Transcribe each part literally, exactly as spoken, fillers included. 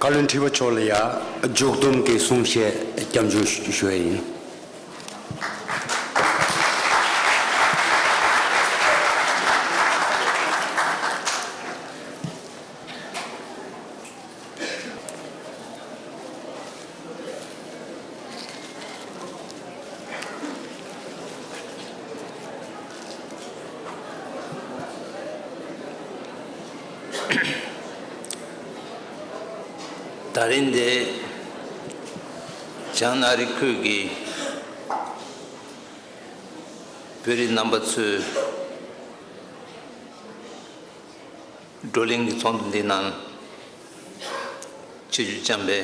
བཀའ་བློན་ཁྲི་པ་མཆོག་ལ་ཡང་མཇུག་བསྡོམས་ཀྱི་གསུང་བཤད་སྐྱབས་འཇུག་ཞུ་ཞུ་ཡ་ཡིན། ད་རིང་འདི་བྱང་ཨ་རི་ཁུལ་གྱི་བོད་རིགས་རྣམ་པ་ཚོས་བགྲོ་གླེང་གི་ཚོགས་འདུ་འདིའི་ནང་ཆེད་ཞུ་བྱས་པའི་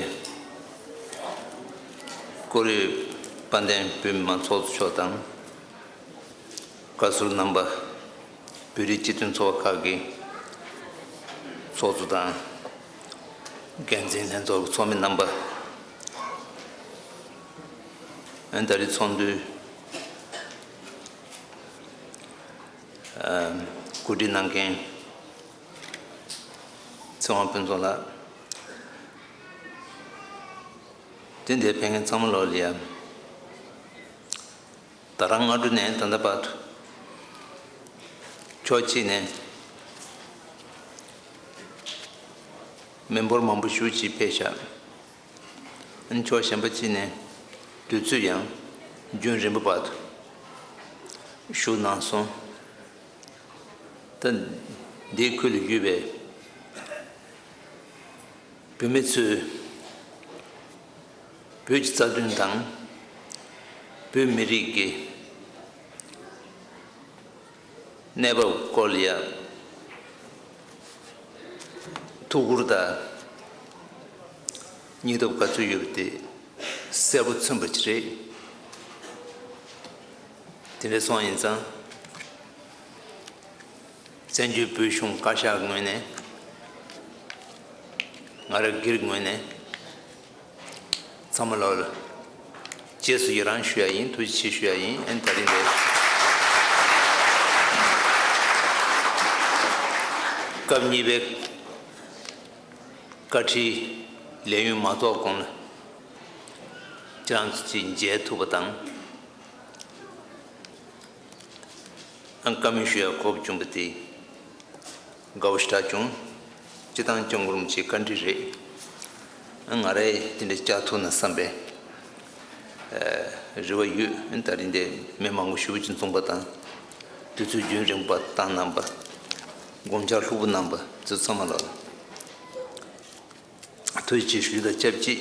ཀོ་རི་དཔལ་ལྡན་བོད་མི་མང་ཚོགས་གཙོ་མཆོག་དང་། བཀའ་ཟུར་རྣམ་པ། བོད་རིགས་སྤྱི་མཐུན་ཚོགས་པ་ཁག་གི་ཚོགས་གཙོ་དང་། འགན་འཛིན་ལྷན་ཚོགས་ཀྱི་ཚོགས་མི་རྣམ་པ། ཨ་ནི་ད་རེས་ཚོགས་འདུའི་ཨ་གོ་སྒྲིག་གནང་མཁན་ཚེ་དབང་ཕུན་ཚོགས་ལགས། དེ་འདིར་ཕེབས་མཁན་ཚང་མ་ལོག་ལ་ཡ། ད་རང་སྔ་དྲོ་ནས་ད་ལྟ་བར་དུ་ཕྱོགས་གཅིག་ནས་མི་འབོར་མང་པོ་ཞེ་པོ་ཅིག་ཕེབས་ཤག་ཨ་ནི་ཕྱོགས་གཞན་པ་གཅིག་ནས་དུས་ཚོད་ཡང་རྒྱུན་རིང་པོ་བར་དུ་བཞུགས་གནང་སོང་། ད་འདིའི་ཁུལ་ལ་ཡོད་པའི་བོད་མི་ཚོས་བོད་ཀྱི་རྩ་དོན་དང་བོད་མི་རིགས་ཀྱི་གནས་བབ་སྐོར་ལ་ཡང་ཐུགས་ཁུར་དང་སྙིང་སྟོབས་ག་ཚོད་ཡོད་པ་དེ་གསལ་པོ་མཚོན་པ་ཅིག་རེད། དེ་འདྲ་སོང་ཡིན་ཙང་། བཙན་བྱོལ་བོད་གཞུང་བཀའ་ཤག་ངོས་ནས། ང་རང་སྒེར་ངོས་ནས། ཚང་མ་ལོག་ལ་རྗེས་སུ་ཡི་རང་ཞུ་ཡ་ཡིན། ཐུགས་རྗེ་ཆེ་ཞུ་ཡ་ཡིན། ཨ་ནི་ད་རིང་འདིར་སྐབས་གཉིས་པའི་བཀའ་ཁྲིའི་ལས་ཡུན་མ་རྫོགས་གོང་ལ་ཁྱེད་རང་ཚོ་ཅིག་མཇལ་ཐུབ་པ་དང་། ཨང་བཀའ་མོལ་ཞུ་ཡ་གོ་སྐབས་བྱུང་བ་དེ་དགའ་བོ་ཞེ་དྲག་བྱུང་། སྤྱིར་བཏང་སྐྱབས་མགོན་རིན་པོ་ཆེའི་བཀའ་དྲིན་རེད། ཨ་ང་རས་དེ་འདྲ་བཅར་ཐུབ་ན་བསམ་པའི་ཨ་རེ་བ་ཡོད། ཨ་ད་རིང་འདིར་མི་མང་པོ་ཞེ་པོ་ཅིག་འཛོམས་པ་དང་། དུས་ཚོད་རྒྱུན་རིང་པོ་བཏང་གནང་བ། དགོངས་འཆར་ལྷུག་པོ་གནང་བ་ཚོ་ཚང་མ་ལ། ཐུགས་རྗེ་ཆེ་ཞུ་དང་ཆབས་ཅིག་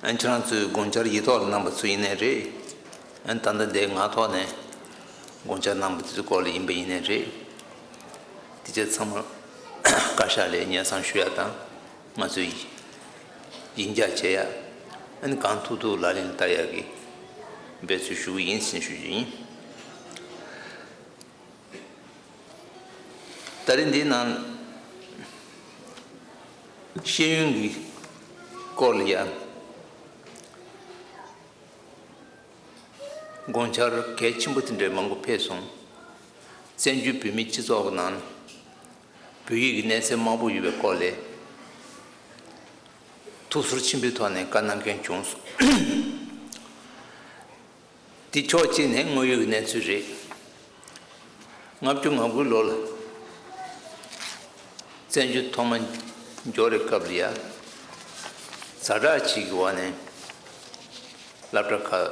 ཨན་ཁྱེད་རང་ཚོས་དགོངས་འཆར་ཡིག་ཐོག་ལ་གནང་བ་ཚོ་ཡིན་ནའི་རེད། ཨན་ད་ལྟ་འདིར་ངག་ཐོག་ནས་དགོངས་འཆར་གནང་བ་ཚོའི་སྐོར་ལ་ཡིན་པ་ཡིན་ནའི་རེད། དེ་ཆ་ཚང་མ་བཀའ་ཤག་ལ་སྙན་སེང་ཞུ་ཡ་དང་། ང་ཚོས་ཡིག་འཇགས་བྱེད་ཡ། ཨན་གང་ཐུབ་ཐུབ་ལག་ལེན་བསྟར་ཡ་གི་འབད་རྩོལ་ཞུ་གི་ཡིན་ཟེར་ཞུ་རྒྱུ་ཡིན། ད་རེས་འདིའི་ནང་ཤེས་ཡོན་གྱི་སྐོར་ལ་ཡང་དགོངས་འཆར་གལ་ཆེན་པོ་དེ་འདྲའི་མང་པོ་ཕེབས་སོང་། བཙན་བྱོལ་བོད་མིའི་སྤྱི་ཚོགས་ཀྱི་ནང་བོད་ཡིག་གི་གནས་ཚད་དམའ་པོ་ཡོད་པའི་སྐོར་ལ་ཐུགས་ཚོར་ཆེན་པོའི་ཐོག་ནས་བཀའ་གནང་མཁན་བྱུང་སོང་། འདི་ཕྱོགས་གཅིག་ནས་དངོས་ཡོད་ཀྱི་གནས་ཚུལ་རེད། ལྔ་བཅུ་ང་དགུའི་ལོ་ལ་བཙན་བྱོལ་ཐོག་མ་འབྱོར་བའི་སྐབས་ལ་ཡ། ཛ་དྲག་ཅིག་གི་འོག་ནས་སློབ་གྲྭ་ཁག་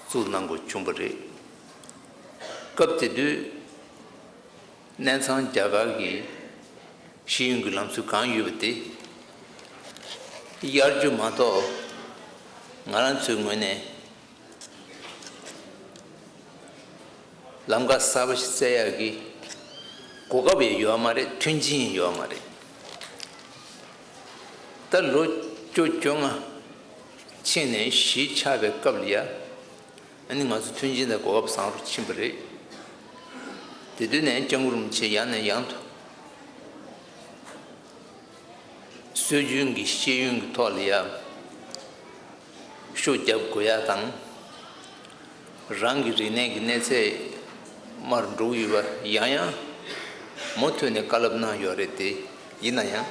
བཙུགས་གནང་དགོས་བྱུང་བ་རེད། སྐབས་དེ་དུས་གནས་ཚང་རྒྱ་གར་གྱི་ཤེས་ཡོན་གྱི་ལམ་སྲོལ་གང་ཡོད་པ་དེ་གཡར་རྒྱུ་མ་གཏོགས། ང་རང་ཚོའི་ངོས་ནས་ལམ་ཁ་གསར་པ་ཞིག་བཙལ་ཡག་གི་གོ་སྐབས་ཡང་ཡོད་མ་རེད། མཐུན་རྐྱེན་ཡང་ཡོད་མ་རེད། ད་ལོ་བཅོ་བཅོ་ལྔ་ཕྱིན་ནས་གཞིས་ཆགས་པའི་སྐབས་ལ་ཡ། ཨ་ནི་ང་ཚོ་མཐུན་རྐྱེན་དང་གོ་སྐབས་བཟང་རུ་ཕྱིན་པ་རེད། དེ་དུས་ནས་སྐྱབས་མགོན་རིན་པོ་ཆེ་ཡང་ནས་ཡང་དུ་སྲོལ་རྒྱུན་གྱི་ཤེས་ཡོན་གྱི་ཐོག་ལ་ཡ་ཤུགས་རྒྱབ་དགོས་ཡ་དང་། རང་གི་རིག་གནས་ཀྱི་གནས་ཚད་མར་འགྲོ་གི་ཡོད་པ་ཡང་ཡང་མུ་མཐུད་ནས་བཀའ་སློབ་གནང་ཡོད་རེད་དེ། ཡིན་ན་ཡང་།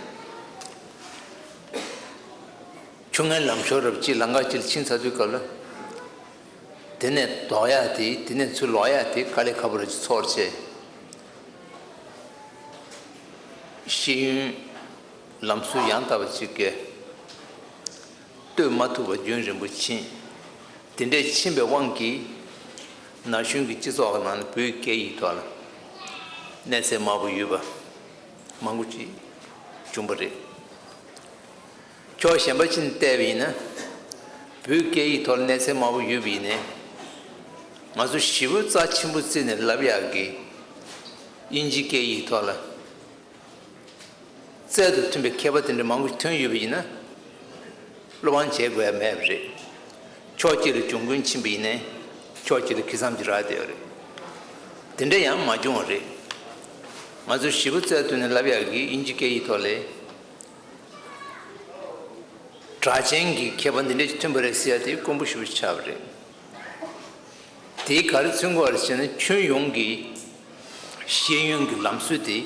ཆུ་ངན་ལམ་ཤོར་རབས་ཅིག་ལམ་ཁ་ཅིག་ལ་ཕྱིན་ཚར་དུས་སྐབས་ལ། དེ་ནས་ལྡོག་ཡ་དེ་དེ་ནས་ཚུར་ལོག་ཡ་དེ་དཀའ་ལས་ཁག་པོ་རེ་ཚོར་བྱས། ཤེས་ཡོན་ལམ་སྲོལ་ཡང་དག་པ་ཅིག་གི་གཏོད་མ་ཐུབ་པ་རྒྱུན་རིང་པོ་ཕྱིན། དེ་འདྲས་ཕྱིན་པའི་དབང་གིས་ན་གཞོན་གྱི་སྤྱི་ཚོགས་ནང་ལ་བོད་སྐད་ཡིག་ཐོག་ལ་གནས་ཚད་དམའ་པོ་ཡོད་པ་མང་པོ་ཅིག་བྱུང་པ་རེད། ཕྱོགས་གཞན་པ་ཅིག་ནས་བལྟས་པ་ཡིན་ན། བོད་སྐད་ཡིག་ཐོག་ལ་གནས་ཚད་དམའ་པོ་ཡོད་པ་ཡིན་ནའི། ང་ཚོ་ཞེ་པོ་རྩ་ཆེན་པོ་བརྩིས་ནས་ལབ་ཡག་གི་དབྱིན་ཇི་སྐད་ཡིག་ཐོག་ལ་རྩལ་དུ་ཐོན་པའི་མཁས་པ་དེ་འདྲ་མང་པོ་ཐོན་ཡོད་པ་ཡིན་ན། བློ་ཕམ་བྱེད་དགོས་ཡ་མེད་པ་རེད། ཕྱོགས་གཅིག་ལ་གྱོང་གུན་ཕྱིན་པ་ཡིན་ནའི་ཕྱོགས་གཅིག་ལ་གི་བསམ་གྱིས་རག་བསྡད་ཡོད་རེད། དེ་འདྲ་ཡང་མ་བྱུང་བ་རེད། ང་ཚོ་ཞེ་པོ་རྩལ་ཐོན་ནས་ལབ་ཡག་གི་དབྱིན་ཇི་སྐད་ཡིག་ཐོག་ལས། གྲགས་ཅན་གྱི་མཁས་པ་འདི་འདྲ་ཞིག་ཐོན་པ་རེད་ཟེར་ཡ་དེ་དཀོན་པོ་ཞེ་པོ་ཆགས་པ་རེད། དེས་ག་རེ་མཚོན་གྱི་ཡོད་རེད་ཟེར་ན། ཁྱོན་ཡོངས་ཀྱི་ཤེས་ཡོན་གྱི་ལམ་སྲོལ་དེ་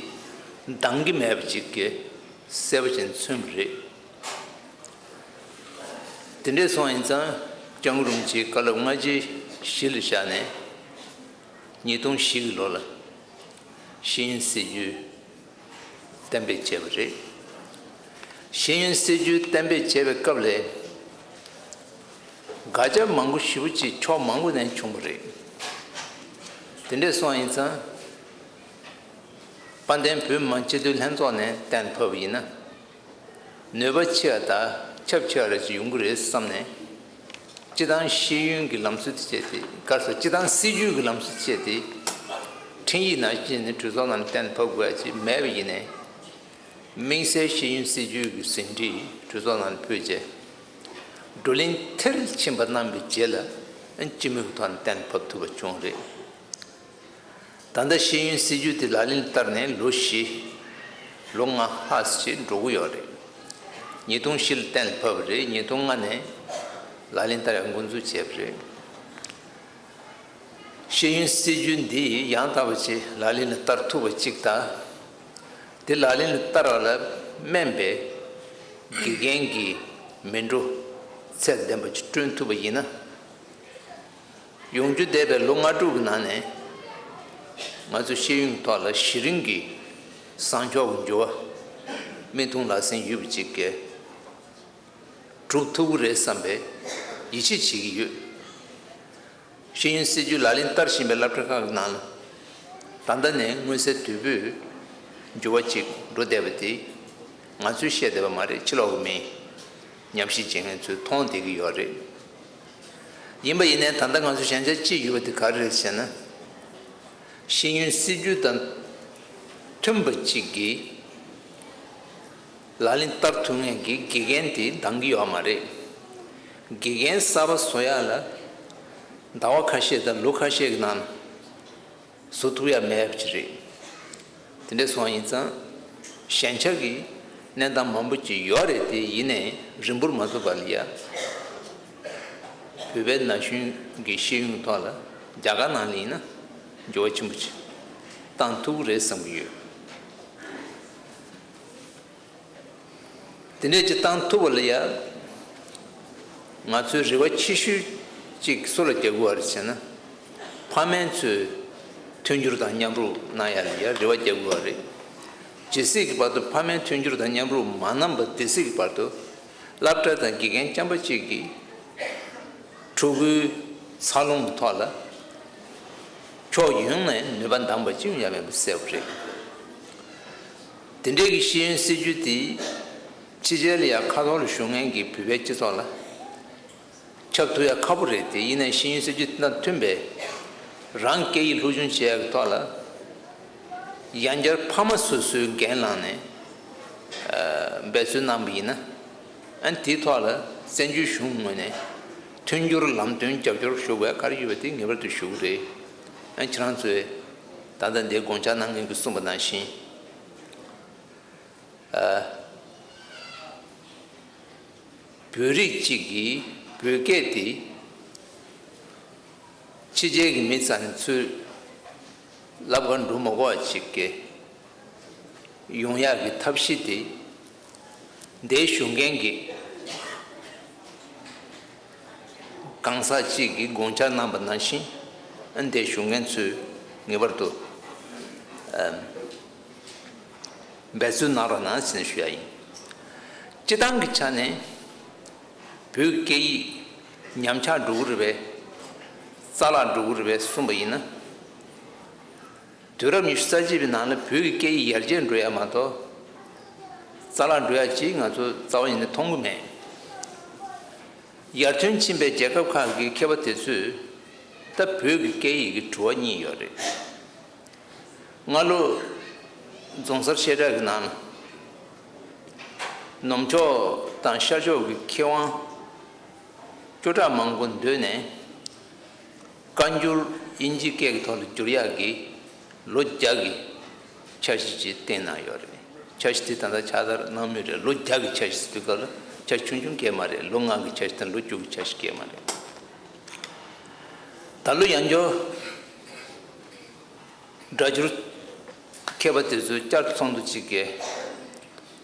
འདང་གི་མེད་པ་ཅིག་གི་གསལ་པོ་ཅིག་མཚོན་པ་རེད། དེ་འདྲས་སོང་ཡིན་ཙང་། སྐྱབས་མགོན་རིན་པོ་ཆེས་བཀའ་སློབ་སྔ་རྗེས་གཞི་ལ་བཞག་ནས། ཉིས་སྟོང་བཞི་གི་ལོ་ལ་ཤེས་ཡོན་སྲིད་བྱུས་གཏན་འབེབས་བྱས་པ་རེད། ཤེས་ཡོན་སྲིད་བྱུས་གཏན་འབེབས་བྱས་པའི་སྐབས་ལ། དགག་བྱ་མང་པོ་ཞེ་པོ་ཅིག་ཕྱོགས་མང་པོ་ནས་བྱུང་བ་རེད། དེ་འདྲས་སོང་ཡིན་ཙང་། དཔལ་ལྡན་བོད་མི་མང་སྤྱི་འཐུས་ལྷན་ཚོགས་ནས་གཏན་ཕབ་པ་ཡིན་ན། ནུས་པ་ཆེ་བ་དང་ཁྱབ་ཆེ་བ་རེ་ཅིག་ཡོང་གི་རེད་བསམ་ནས། སྤྱི་བཏང་ཤེས་ཡོན་གྱི་ལམ་སྲོལ་དེ་བྱས་ཏེ། ག་རེ་ཟེར། སྤྱི་བཏང་སྲིད་བྱུས་ཀྱི་ལམ་སྲོལ་དེ་བྱས་ཏེ། འཕྲིན་ཡིག་ནང་བཞིན་ནི་གྲོས་ཚོགས་ནང་གཏན་ཕབ་དགོས་ཡ་ཅིག་མེད་པ་ཡིན་ནའི། དམིགས་བསལ་ཤེས་ཡོན་སྲིད་བྱུས་ཀྱི་ཟིན་བྲིས་གྲོས་ཚོགས་ནང་ཕུལ་རྗེས། བགྲོ་གླེང་མཐིལ་ཕྱིན་པ་གནང་བའི་རྗེས་ལ། སྤྱི་མོས་ཀྱི་ཐོག་ནས་གཏན་ཕབ་ཐུབ་པ་བྱུང་རེད། ད་ལྟ་ཤེས་ཡོན་སྲིད་བྱུས་དེ་ལག་ལེན་བསྟར་ནས་ལོ་བཞི། ལོ་ལྔ་ལྷག་ཅིག་འགྲོ་གི་ཡོད་རེད། ཉིས་སྟོང་བཞི་ལ་གཏན་ལ་ཕབ་པ་རེད། ཉིས་སྟོང་ལྔ་ནས་ལག་ལེན་བསྟར་ཡག་འགོ་འཛུགས་བྱས་པ་རེད། ཤེས་ཡོན་སྲིད་བྱུས་འདི་ཡང་དག་པ་ཅིག་ལག་ལེན་ལ་བསྟར་ཐུབ་པ་ཅིག་དང་། དེ་ལག་ལེན་ལ་བསྟར་བ་ལ་སྨན་པའི་དགེ་རྒན་གྱི་མི་འགྲོ་ཚད་ལྡན་པ་ཅིག་བསྐྲུན་ཐུབ་པ་ཡིན་ན། ཡོང་རྒྱུ་བསྡད་པའི་ལོ་ལྔ་དྲུག་གི་ནང་ནས། ང་ཚོ་ཤེས་ཡོན་ཐོག་ལ་གཞི་རིམ་གྱི་བཟང་ཕྱོགས་ཀྱི་འགྱུར་བ་མིག་མཐོང་ལག་ཟིན་ཡོད་པ་ཅིག་གིས་སྒྲུབ་ཐུབ་ཀྱི་རེད་བསམ་པའི་ཡིད་ཆེས་བྱེད་ཀྱི་ཡོད། ཤེས་ཡོན་སྲིད་བྱུས་ལག་ལེན་བསྟར་བཞིན་པའི་སློབ་གྲྭ་ཁག་གི་ནང་ལ། ད་ལྟ་ནས་མངོན་གསལ་དོད་པོས་འགྱུར་བ་ཅིག་འགྲོ་བསྡད་པ་དེ། ང་ཚོས་བཤད་བསྡད་པ་མ་རེད། ཕྱི་ལོགས་ཀྱི་མི། ཉམས་ཞིབ་བྱེད་མཁན་ཚོས་མཐོང་བསྡད་ཀྱི་ཡོད་རེད། ཡིན་པ་ཡིན་ནའི་ད་ལྟ་ང་ཚོ་ཞན་ཆ་གཅིག་ཡོད་པ་དེ་ག་རེ་རེད་ཟེར་ན། ཤེས་ཡོན་སྲིད་བྱུས་དང་མཐུན་པ་གཅིག་གིས་ལག་ལེན་བསྟར་ཐུབ་མཁན་གྱི་དགེ་རྒན་དེ་འདང་གི་ཡོད་མ་རེད། དགེ་རྒན་གསར་པ་བཟོ་ཡག་ལ་ཟླ་བ་ཁ་ཤས་དང་ལོ་ཁ་ཤས་ཀྱི་ནང་བཟོ་ཐུབ་ཡག་མེད་པ་ཅིག་རེད། དེ་འདྲ་སོང་བ་ཡིན་ཙང་། ཞན་ཆ་གི་གནས་སྟངས་མང་པོ་ཅིག་ཡོད་རེད་དེ། ཡིན་ནའི་རིམ་སྤོར་མ་ཐུབ་པ་ལ་ཡ། བོད་པའི་ན་གཞོན་གྱི་ཤེས་ཡོན་ཐོག་ལ་རྒྱ་གར་ནང་ལ་ཡིན་ན་འགྱུར་བ་ཆེན་པོ་ཅིག་བཏང་ཐུབ་ཀྱི་རེད་བསམ་གྱི་ཡོད། དེ་འདྲས་ཅིག་བཏང་ཐུབ་པ་ལ་ཡ། ང་ཚོའི་རེ་བ་ཆེ་ཤོས་ཅིག་སུ་ལ་རྒྱག་དགོས་པ་རེད་ཟེར་ན། ཕ་མ་ཚོས་མཐུན་འགྱུར་དང་མཉམ་རུབ་གནང་ཡ་ལ་ཡ་རེ་བ་རྒྱག་དགོས་པ་རེད། ཇི་སྲིད་ཀྱི་བར་དུ་ཕ་མའི་མཐུན་འགྱུར་དང་མཉམ་རུབ་མ་གནང་བ་དེ་སྲིད་ཀྱི་བར་དུ། སློབ་གྲྭ་དང་དགེ་རྒན་རྐྱང་པ་གཅིག་གིས་ཕྲུ་གུའི་འཚར་ལོངས་ཀྱི་ཐོག་ལ་ཕྱོགས་ཡོངས་ནས་ནུས་པ་འདང་བ་ཅི་ཡང་ཡོད་མེད་པ་གསལ་པོ་རེད། དེ་འདྲའི་གི་ཤེས་ཡོན་སྲིད་བྱུས་དེ་ཕྱི་རྒྱལ་ལ་ཡང་ཁ་ཐོར་ལ་བཞུགས་མཁན་གྱི་བོད་པའི་སྤྱི་ཚོགས་ལ་ཁྱབ་ཐུབ་ཡ་ཁག་པོ་རེད་དེ། ཡིན་ནའི་ཤེས་ཡོན་སྲིད་བྱུས་དེ་དང་མཐུན་པའི་རང་སྐད་ཡིག་སློབ་སྦྱོང་བྱེད་ཡ་གི་ཐོག་ལ། ཡང་བསྐྱར་ཕ་མ་སོ་སོའི་འགན་བླངས་ནས་འབད་བརྩོན་གནང་བ་ཡིན་ན། ཨ་ནི་དེའི་ཐོག་ལ་བཙན་བྱོལ་གཞུང་ངོས་ནས་མཐུན་འགྱུར་ལམ་སྟོན་རྒྱབ་སྐྱོར་ཞུ་དགོས་ག་རེ་ཡོད་པ་དེ་ངེས་པར་དུ་ཞུ་གི་རེད། ཨ་ནི་ཁྱེད་རང་ཚོས་ད་ལྟ་འདིར་དགོངས་འཆར་གནང་མཁན་གྱིས་གསུངས་པ་ནང་བཞིན། ཨ། བོད་རིགས་གཅིག་གིས་བོད་སྐད་དེ་ཕྱི་རྒྱལ་གྱི་མི་ཚང་ནས་ཚུར་ལབ་གར་འགྲོ་མ་དགོས་པ་ཅིག་གི་ ཡོང་ཡག་གི་ཐབས་ཤེས་དེ་འདིར་བཞུགས་མཁན་གྱི་གང་ཟག་གཅིག་གིས་དགོངས་འཆར་གནང་པ་ནང་བཞིན་འདིར་བཞུགས་མཁན་ཚོས་ངེས་པར་དུ་འབད་བརྩོན་གནང་རོགས་གནང་ཟེར་ནས་ཞུ་ཡ་ཡིན། སྤྱི་བཏང་གི་ཆ་ནས་བོད་སྐད་ཡིག་ཉམས་ཆག་འགྲོ་གི་རེད་པས། རྩ་བརླག་འགྲོ་གི་རེད་པས་གསུངས་པ་ཡིན་ན། དུས་རབས་ཉི་ཤུ་རྩ་གཅིག་པའི་ནང་ལ་བོད་ཀྱི་སྐད་ཡིག་ཡར་རྒྱས་འགྲོ་ཡ་མ་གཏོགས། རྩ་བརླག་འགྲོ་ཡ་ཅིག་ང་ཚོ་རྩ་བ་ཉིད་ནས་མཐོང་གི་མེད། ཡར་ཐོན་ཕྱིན་པའི་རྒྱལ་ཁབ་ཁག་གི་མཁས་པ་དེ་ཚོས་ད་བོད་ཀྱི་སྐད་ཡིག་གི་དྲི་བ་གཉིས་ཡོད་རེད། སྔ་ལོ་རྫོང་སར་བཤད་གྲྭ་གི་ནང་ལ་ནུབ་ཕྱོགས་དང་ཤར་ཕྱོགས་ཀྱི་མཁས་དབང་བཅུ་ཕྲག་མང་པོ་འདུས་ནས། བཀའ་འགྱུར་དབྱིན་ཇི་སྐད་ཀྱི་ཐོག་ལ་བསྒྱུར་ཡག་གི་ལོ་བརྒྱ་གི་འཆར་གཞི་ཅིག་བཏིང་གནང་ཡོད་རེད། འཆར་གཞི་དེ་ད་ལྟ་ཕྱག་བསྟར་གནང་མུས་རེད། ལོ་བརྒྱ་གི་འཆར་གཞི་ཟེར་དུས་སྐབས་ལ་འཆར་གཞི་ཆུང་ཆུང་སྐྱེལ་མ་རེད། ལོ་ལྔ་གི་འཆར་གཞི་དང་ལོ་བཅུ་གི་འཆར་གཞི་སྐྱེལ་མ་རེད། ད་ལོ་ཡང་བསྐྱར་སྒྲ་སྒྱུར་མཁས་པ་དེ་ཚོས་བསྐྱར་དུ་ཚོགས་འདུ་གཅིག་གི་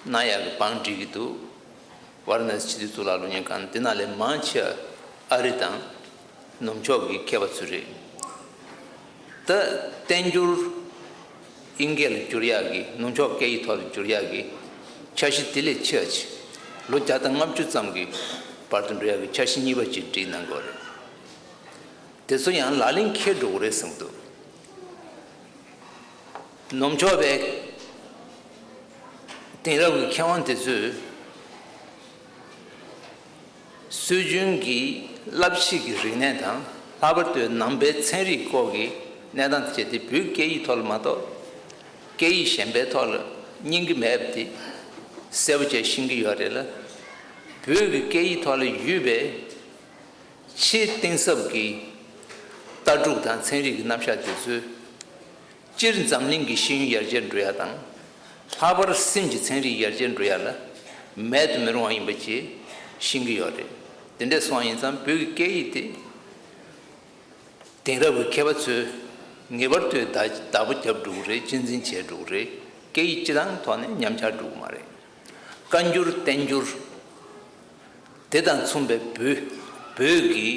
གནང་ཡག་གི་བང་སྒྲིག་གི་འདུག་ཝཱ་ར་ཎ་སི་སྤྱི་འཐུས་གཙུག་ལག་སློབ་གཉེར་ཁང་འདི་ནང་ལས་མང་ཆེ་བ་ཨ་རི་དང་ནུབ་ཕྱོགས་ཀྱི་མཁས་པ་ཚོ་རེད། ད་བསྟན་འགྱུར་དབྱིན་སྐད་ལ་བསྒྱུར་ཡག་གི་ནུབ་ཕྱོགས་སྐད་ཡིག་ཐོག་ལ་བསྒྱུར་ཡག་གི་འཆར་གཞི་དེ་ལས་ཆེ་བ་ཅིག་ལོ་བརྒྱ་དང་ལྔ་བཅུ་ཙམ་གྱི་བར་དུ་འགྲོ་ཡག་གི་འཆར་གཞི་གཉིས་པ་ཅིག་བསྒྲིགས་གནང་དགོས་རེད། དེ་ཚོ་ཡང་ལག་ལེན་འཁེལ་འགྲོ་གི་རེད་བསམ་གྱི་འདུག་ནུབ་ཕྱོགས་པའི་དེང་རབས་ཀྱི་མཁས་དབང་དེ་ཚོས་སྲོལ་རྒྱུན་གྱི་བསླབ་གཞི་གི་རིག་གནས་དང་། ལྷག་པར་དུ་ནང་པའི་ཚན་རིག་སྐོར་གྱི་གནས་སྟངས་དེ་བྱས་ཏེ། བོད་སྐད་ཡིག་ཐོག་ལ་མ་གཏོགས་སྐད་ཡིག་གཞན་པའི་ཐོག་ལ་རྙིང་གི་མེད་པ་དེ་གསལ་པོ་བྱས་ཤེས་ཀྱི་ཡོད་རེད་ལ། བོད་ཀྱི་སྐད་ཡིག་ཐོག་ལ་ཡོད་པའི་ཆེས་གཏིང་ཟབ་ཀྱི་ལྟ་གྲུབ་དང་ཚན་རིག་གི་རྣམ་གཞག་དེ་ཚོས་སྤྱིར་འཛམ་གླིང་གི་ཤེས་ཡོན་ཡར་རྒྱས་འགྲོ་ཡ་དང་། ལྷག་པར་སེམས་ཀྱི་ཚན་རིག་ཡར་རྒྱས་འགྲོ་ཡ་ལ་མེད་དུ་མི་རུང་བ་ཡིན་པ་ཅིག་ཤེས་ཀྱི་ཡོད་རེད། དེ་འདྲ་སོང་ཡིན་ཙང་བོད་ཀྱི་སྐད་ཡིག་དེ་དེང་རབས་ཀྱི་མཁས་པ་ཚོས་ངེས་པར་དུ་བདག་བདག་པོ་རྒྱབ་འགྲོ་གི་རེད། གཅེས་འཛིན་བྱས་འགྲོ་གི་རེད། སྐད་ཡིག་སྤྱི་བཏང་ཐོག་ནས་ཉམས་ཆག་འགྲོ་གི་མ་རེད། བཀའ་འགྱུར་བསྟན་འགྱུར་དེ་དང་མཚུངས་པའི་བོད་བོད་ཀྱི་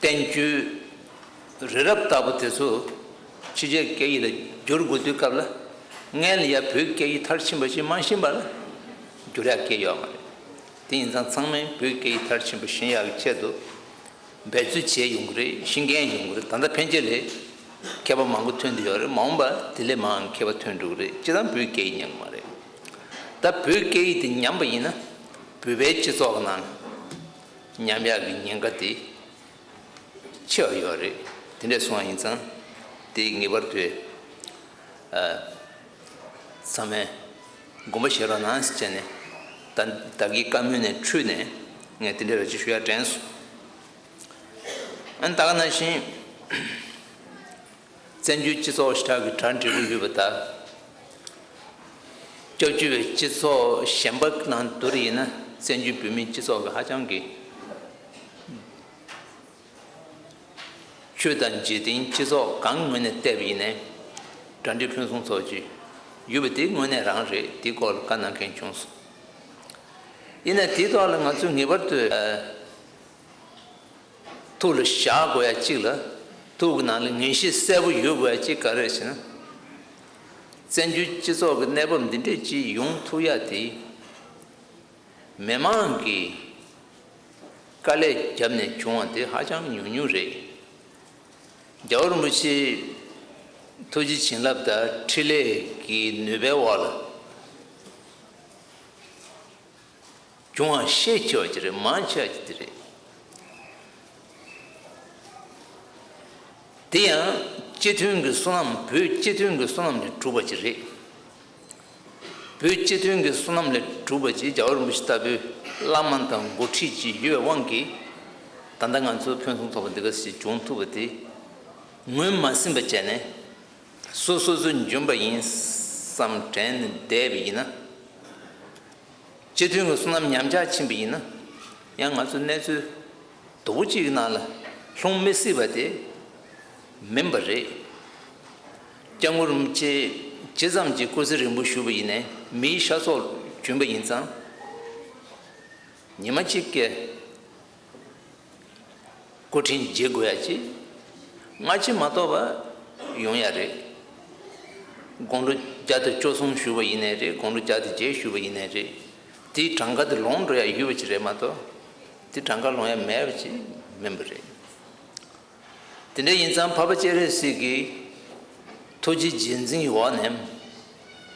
བསྟན་བཅོས་རི་རབ་ལྟ་བུ་དེ་ཚོ་ཕྱི་རྒྱལ་སྐད་ཡིག་ལ་བསྒྱུར་དགོས་དུས་སྐབས་ལ། སྔོན་ལ་ཡ་བོད་སྐད་ཡིག་མཐར་ཕྱིན་པ་ཞིག་མ་ཤེས་པ་ལ་བསྒྱུར་ཡག་སྐད་ཡོད་མ་རེད། དེ་ཡིན་ཙང་ཚང་མས་བོད་སྐད་ཡིག་མཐར་ཕྱིན་པ་ཤེས་ཡག་གི་ཆེད་དུ་འབད་རྩོལ་བྱས་ཡོང་གི་རེད། ཤེས་མཁན་ཡོང་གི་རེད། ད་ལྟ་ཕན་ཆད་ལས་མཁས་པ་མང་པོ་ཐོན་བསྡད་ཡོད་རེད། མ་འོངས་པ་དེ་ལས་མང་མཁས་པ་ཐོན་འགྲོ་གི་རེད། སྤྱིར་བཏང་བོད་སྐད་ཡིག་ཉམས་ཀྱི་མ་རེད། ད་བོད་སྐད་ཡིག་དེ་ཉམས་པ་ཡིན་ན་བོད་པའི་སྤྱི་ཚོགས་ཀྱི་ནང་ཉམས་ཡག་གི་ཉེན་ཁ་དེ་ཆེ་བ་ཡོད་རེད། དེ་འདྲ་སོང་བ་ཡིན་ཙང་དེ་ངེས་པར་དུ་ཨ་ཚང་མས་དགོངས་པ་བཞེས་རོགས་གནང་ཟེར་བྱས་ནས་ད་ད་གིན་བཀའ་མོལ་ནས་འཁྲུལ་ནས་ངས་དེ་འདྲ་ར་ཅིག་ཞུ་ཡ་དྲན་སོང་། ཨ་ནི་ད་ག་ནང་བཞིན་བཙན་བྱོལ་སྤྱི་ཚོགས་ཞེ་དྲག་གི་གྲ་འགྲིག་པོ་ཡོད་པ་དང་། སྐྱབས་བཅོལ་བའི་སྤྱི་ཚོགས་གཞན་པ་ནང་བསྡུར་ཡིན་ན་བཙན་བྱོལ་བོད་མིའི་སྤྱི་ཚོགས་ཀྱི་ཧ་ཅང་གི་ཆོས་དང་འཇིག་རྟེན་སྤྱི་ཚོགས་གང་ངོས་ནས་བལྟས་པ་ཡིན་ནའི་གྲ་སྒྲིག་ཕུན་སུམ་ཚོགས་ཀྱི་ཡོད་པ་དེ་དངོས་གནས་རང་རེད། དེའི་སྐོར་ལ་བཀའ་གནང་མཁན་བྱུང་སོང་། ཡིན་ནའི་དེའི་ཐོག་ལ་ང་ཚོས་ངེས་པར་དུ་ཨ་ཐུགས་ལ་བཞག་དགོས་ཡ་གཅིག་ལ། ཐུགས་ཀྱི་ནང་ལ་ངེས་ཤེས་གསལ་པོ་ཡོད་དགོས་ཡ་གཅིག་ག་རེ་རེད་ཟེར་ན། བཙན་བྱོལ་སྤྱི་ཚོགས་ཀྱི་གནས་བབ་འདི་འདྲས་ཅིག་ཡོང་ཐུབ་ཡ་དེ། མི་མང་གིས་དཀའ་ལས་བརྒྱབ་ནས་བྱུང་བ་དེ་ཧ་ཅང་ཉུང་ཉུང་རེད། རྒྱལ་བ་རིན་པོ་ཆེའི་ཐུགས་རྗེ་བྱིན་རླབས་དང་འཕྲིན་ལས་ཀྱི་ནུས་པའི་འོག་ལ་བྱུང་བ་ཤས་ཆེ་བ་ཅིག་རེད། མང་ཆེ་བ་ཅིག་དེ་རེད། དེ་ཡང་སྤྱི་མཐུན་གྱི་བསོད་ནམས། བོད་སྤྱི་མཐུན་གྱི་བསོད་ནམས་ལས་གྲུབ་པ་ཅིག་རེད། བོད་སྤྱི་མཐུན་གྱི་བསོད་ནམས་ལས་གྲུབ་པ་ཅིག་རྒྱལ་བ་རིན་པོ་ཆེ་ལྟ་བུའི་བླ་མ་དང་འགོ་ཁྲིད་ཅིག་ཡོད་པའི་དབང་གིས། ད་ལྟ་ང་ཚོ་ཕུན་སུམ་ཚོགས་པ་འདི་ག་ཞིག་བྱུང་ཐུབ་པ་དེ་ངོས་མ་ཟིན་པ་བྱས་ནས། སོ་སོ་སོ་འཇོན་པ་ཡིན་བསམ་དྲན་ནས་བསྡད་པ་ཡིན་ན། སྤྱི་མཐུན་གྱི་བསོད་ནམས་ཉམས་ཆག་ཕྱིན་པ་ཡིན་ན། ཡང་ང་ཚོ་གནས་ཚུལ་སྡུག་པོ་གཅིག་གི་ནང་ལ་ལྷུང་མི་སྲིད་པ་དེ་མིན་པ་རེད། སྐྱབས་མགོན་རིན་པོ་ཆེ་ ཇི་ཙམ་གྱི་སྐུ་ཚེ་རིང་པོ་བཞུགས་པ་ཡིན་ནའི་མིའི་ཤ་ཚུགས་གྱོན་པ་ཡིན་ཙང་། ཉི་མ་གཅིག་གི་སྐུ་ཕྲེང་བརྗེ་དགོས་ཡ་ཅིག་སྔ་ཕྱི་མ་གཏོགས་པ་ཡོང་ཡ་རེད། དགུང་ལོ་བརྒྱ་དང་བཅུ་གསུམ་བཞུགས་པ་ཡིན་ནའི་རེད། དགུང་ལོ་བརྒྱ་དང་བརྒྱད་བཞུགས་པ་ཡིན་ནའི་རེད། དེའི་གྲངས་ཀ་དེ་ལོངས་འགྲོ་ཡ་ཡོད་པ་ཅིག་རེད་མ་གཏོགས། དེ་གྲངས་ཀ་ལོངས་ཡ་མེད་པ་ཅིག་མིན་པ་རེད། དེ་འདྲ་ཡིན་ཙང་འཕགས་པ་སྤྱན་རས་གཟིགས་ཀྱི་ཐུགས་རྗེ་རྗེས་འཛིན་གྱི་འོག་ནས་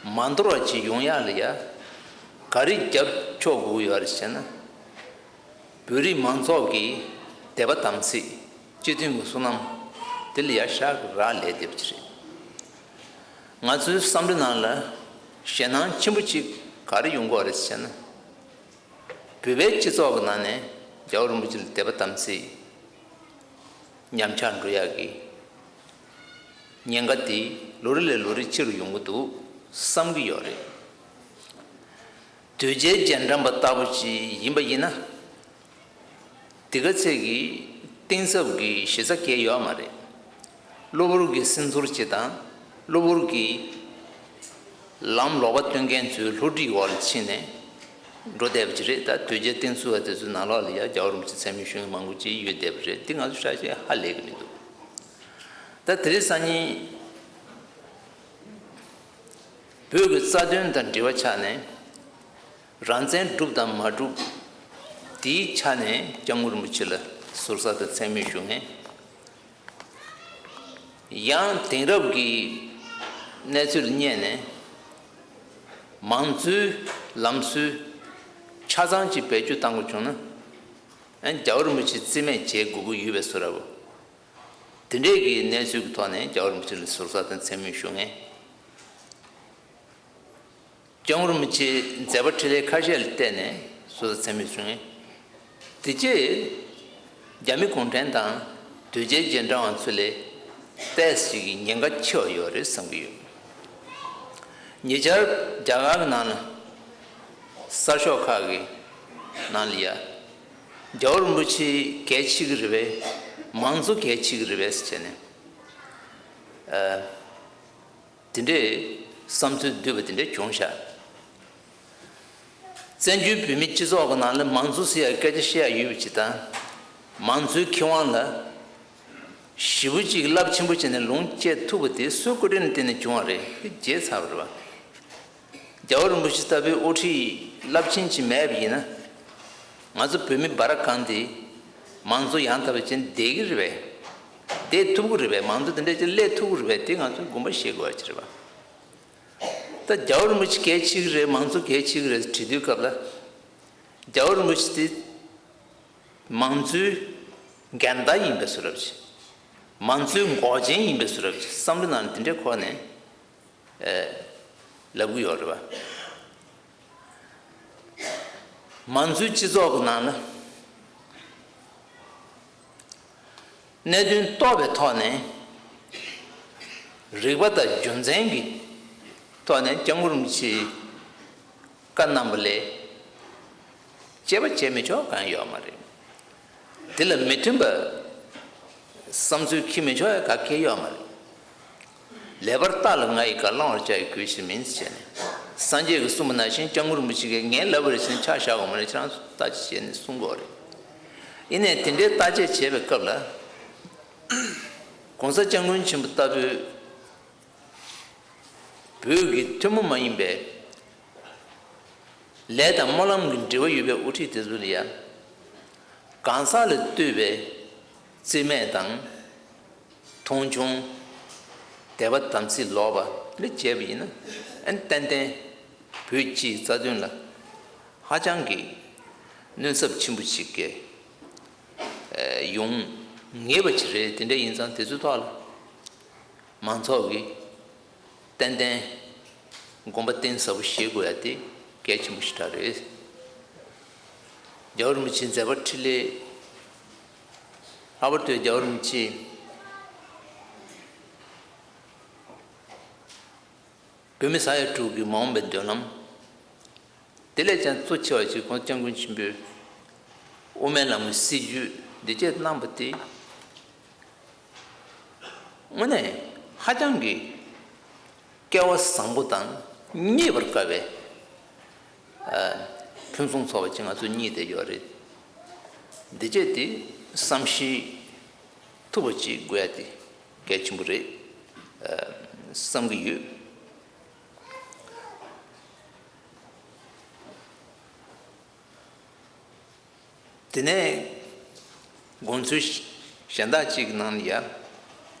མ་འདོར་བ་ཅིག་ཡོང་ཡག་ལ་ཡ་ག་རེ་རྒྱབ་ཕྱོགས་དགོས་ཀྱི་ཡོད་རེད་ཟེར་ན། བོད་རིགས་མང་ཚོགས་ཀྱི་དད་པ་དམ་ཚིག་སྤྱི་མཐུན་གྱི་བསོད་ནམས་དེ་ལ་ཡ་ཤག་རག་ལས་བསྡད་པ་ཅིག་རེད། ང་ཚོའི་བསམ་བློའི་ནང་ལ་ཞེད་སྣང་ཆེན་པོ་ཅིག་ག་རེ་ཡོང་གི་ཡོད་རེད་ཟེར་ན། བོད་པའི་སྤྱི་ཚོགས་ཀྱི་ནང་ནས་རྒྱལ་བ་རིན་པོ་ཆེ་ལ་དད་པ་དམ་ཚིག་ཉམས་ཆག་འགྲོ་ཡག་གི་ཉེན་ཁ་དེ་ལོ་རེ་ལས་ལོ་རེ་ཆེ་རུ་ཡོང་གི་འདུག་བསམ་གྱི་ཡོད་རེད། དོལ་རྒྱལ་རྗེས་འབྲང་པ་ལྟ་བུ་ཅིག་ཡིན་པ་ཡིན་ན། དེ་ག་ཚད་ཀྱི་གཏིང་ཟབ་ཀྱི་གཞི་རྩ་གང་ཡང་ཡོད་མ་རེད། གློ་བུར་གྱི་སེམས་ཚོར་ཅིག་དང་། གློ་བུར་གྱི་ལམ་ལོག་པ་སྟོན་མཁན་ཚོའི་བསླུ་བྲིད་འོག་ལ་ཕྱིན་ནས་འགྲོ་བསྡད་པ་ཅིག་རེད། ད་དོལ་རྒྱལ་བསྟེན་ཚུལ་བ་དེ་ཚོའི་ནང་ལོགས་ལ་ཡང་རྒྱལ་བ་རིན་པོ་ཆེ་མཚན་སྨད་ཞུ་མཁན་མང་པོ་ཅིག་ཡོད་བསྡད་པ་རེད། འདི་ང་ཚོ་ཧྲ་ཞེ་ཧ་ལས་ཀྱི་མི་འདུག་ད་དེ་རིང་སང་ཉིན་བོད་ཀྱི་རྩ་དོན་དང་འབྲེལ་བ་ཆགས་ནས། རང་བཙན་བསྒྲུབས་དང་མ་བསྒྲུབས། དེའི་ཆ་ནས་སྐྱབས་མགོན་རིན་པོ་ཆེ་ལ་ཟུར་ཟ་དང་མཚན་སྨད་ཞུ་མཁན། ཡང་དེང་རབས་ཀྱི་གནས་ཚུལ་ལ་བསྙད་ནས། མང་གཙོའི་ལམ་སྲོལ་ཆ་ཚང་ཅིག་བེད་སྤྱོད་བཏང་དགོས་བྱུང་ན། ཨ་ནི་རྒྱལ་བ་རིན་པོ་ཆེ་རྩིས་མེད་བྱེད་དགོས་ཀྱི་ཡོད་པའི་བཟོ་འདྲ་བོ། དེ་འདྲས་ཀྱི་གནས་ཚུལ་གྱི་ཐོག་ནས་རྒྱལ་བ་རིན་པོ་ཆེ་ལ་ཟུར་ཟ་དང་མཚན་སྨད་ཞུ་མཁན། སྐྱབས་མགོན་རིན་པོ་ཆེའི་མཛད་པ་འཕྲིན་ལས་ཁ་ཤས་ལ་བལྟས་ནས་ཟུར་ཟ་མཚན་སྨད་ཞུ་མཁན། དེ་རྗེས་རྒྱ་མི་གུང་ཁྲན་དང་དོལ་རྒྱལ་རྗེས་འབྲང་བ་ཚོ་ལས་ཏོག་ཙམ་གྱི་ཉེན་ཁ་ཆེ་བ་ཡོད་རེད་བསམ་གྱི་ཡོད། ཉེ་ཆར་རྒྱ་གར་གྱི་ནང་ལ་གསར་ཤོག་ཁག་གི་ནང་ལ་ཡ། རྒྱལ་བ་རིན་པོ་ཆེ་གལ་ཆེ་གི་རེད་པས། མང་གཙོ་གལ་ཆེ་གི་རེད་པས་ཟེར་བྱས་ནས། ཨ། དེ་འདྲའི་བསམ་ཚུལ་བསྡུས་པ་དེ་འདྲ་བྱུང་ཤག་བཙན་བྱོལ་བོད་མིའི་སྤྱི་ཚོགས་ཀྱི་ནང་ལ་མང་གཙོ་ཟེར་ཡ་སྐད་ཆ་བཤད་ཡ་ཡོད་པ་ཅིག་དང་། མང་གཙོའི་ཁེ་དབང་ལ་ཞེ་པོ་ཅིག་རླབས་ཆེན་པོ་བྱས་ནས་ལོངས་སྤྱད་ཐུབ་པ་དེ་སུའི་སྐུ་དྲིན་ལ་བརྟེན་ནས་བྱུང་བ་རེད། དེ་བརྗེད་ཚར་བ་རེད་པ། རྒྱལ་བ་རིན་པོ་ཆེ་ལྟ་བུའི་དབུ་ཁྲིད་རླབས་ཆེན་ཅིག་མེད་པ་ཡིན་ན། ང་ཚོ་བོད་མི་འབའ་ར་གང་དེ་མང་གཙོ་ཡང་དག་པ་ཅན་བསྡད་ཀྱི་རེད་པས། བསྡད་ཐུབ་ཀྱི་རེད་པས། མང་གཙོ་དེ་འདྲ་ཅིག་སླེབས་ཐུབ་ཀྱི་རེད་པས། དེ་ང་ཚོས་དགོངས་པ་བཞེས་དགོས་པ་ཅིག་རེད་པ། ད་རྒྱལ་བ་རིན་པོ་ཆེ་གལ་ཆེ་གི་རེད། མང་གཙོ་གལ་ཆེ་གི་རེད་དྲི་དུས་སྐབས་ལ། རྒྱལ་བ་རིན་པོ་ཆེ་དེ་མང་གཙོའི་འགལ་ཟླ་ཡིན་པའི་བཟོ་འདྲ་ཅིག་མང་གཙོའི་འགོག་རྐྱེན་ཡིན་པའི་བཟོ་འདྲ་ཅིག་བསམ་བློ་ནང་ལ་དེ་འདྲའི་འཁོར་ནས། ཨེ། ལབ་གི་ཡོད་རེད་པ། མང་གཙོའི་སྤྱི་ཚོགས་ཀྱི་ནང་ལ་གནད་དོན་རྟོགས་པའི་ཐོག་ནས་རིགས་པ་དང་རྒྱུ་མཚན་གྱི་ཐོག་ནས་སྐྱབས་མགོན་རིན་པོ་ཆེའི་བཀའ་གནང་བ་ལས་དཔྱད་པ་བྱེད་མི་ཆོག་གང་ཡོད་མ་རེད། དེ་ལ་མི་མཐུན་པ་བསམ་ཚུལ་འཁྱེར་མི་ཆོག་ཡ་ག་གེ་ཡོད་མ་རེད། ལེགས་པར་བརྟགས་ལ་ང་ཡི་བཀའ། བླང་བར་བྱ་ཡི་གུས་ཕྱིར་མིན་ཟེར་ནས། སངས་རྒྱས་ཀྱིས་གསུངས་པ་ནང་བཞིན་སྐྱབས་མགོན་རིན་པོ་ཆེ་གིས་ངས་ལབ་པ་རེད་ཟེར་ནས་ཆ་བཞག་དགོས་མ་རེད། ཁྱེད་རང་ཚོ་བརྟག་དཔྱད་བྱས་ནས་གསུང་དགོས་རེད། ཡིན་ནའི་དེ་འདྲའི་བརྟག་དཔྱད་བྱེད་པའི་སྐབས་ལ། ༸གོང་ས་༸སྐྱབས་མགོན་ཆེན་པོ་ལྟ་བུའི་བོད་ཀྱི་ཐུན་མོང་མ་ཡིན་པའི་ལས་དང་སྨོན་ལམ་གྱི་འབྲེལ་བ་ཡོད་པའི་དབུ་ཁྲིད་དེ་ཚོ་ལ་ཡང་གང་ཟག་ལ་ལྟོས་པའི་རྩིས་མེད་དང་། མཐོང་ཆུང་། དད་པ་དམ་ཚིག་ལོག་པ་ལ་བྱས་པ་ཡིན་ན། ཨ་ནི་ཏན་ཏན་བོད་སྤྱིའི་རྩ་དོན་ལ་ཧ་ཅང་གི་གནོད་ཚབས་ཆེན་པོ་ཞིག་གི་ཡོང་ངེས་པ་ཅིག་རེད། དེ་འདྲ་ཡིན་ཙང་དེ་ཚོའི་ཐོག་ལ་མང་ཚོགས་ཀྱིས་ཏན་ཏན་དགོངས་པ་གཏིང་ཟབ་པོ་བཞེས་དགོས་ཡ་དེ་གལ་ཆེན་པོ་ཞེ་དྲག་རེད། རྒྱལ་བ་རིན་པོ་ཆེའི་མཛད་པ་འཕྲིན་ལས། ལྷག་པར་དུ་རྒྱལ་བ་རིན་པོ་ཆེས་བོད་མི་ས་ཡ་དྲུག་གི་མ་འོངས་པའི་མདུན་ལམ། དེ་ལས་ཀྱང་གཙོ་ཆེ་བ་ཞིག་༸གོང་ས་༸སྐྱབས་མགོན་ཆེན་པོས་དབུ་མའི་ལམ་གྱི་སྲིད་བྱུས་འདི་བཅས་གནང་བ་དེ། དངོས་གནས་ཧ་ཅང་གི་ སྐལ་བ་བཟང་པོ་དང་རྙེད་པར་དཀའ་བའི་ཨ་ཕུན་སུམ་ཚོགས་པ་ཅིག་ང་ཚོ་རྙེད་བསྡད་ཡོད་རེད། འདི་བྱས་ཏེ་བསམ་ཤེས་ཐུབ་པ་ཅིག་དགོས་ཡ་དེ་གལ་ཆེན་པོ་རེད་ཨ་བསམ་གྱི་ཡོད། དེ་ནས་དགོངས་ཚུལ་གཞན་དག་ཅིག་གི་ནང་ལ་ཡ།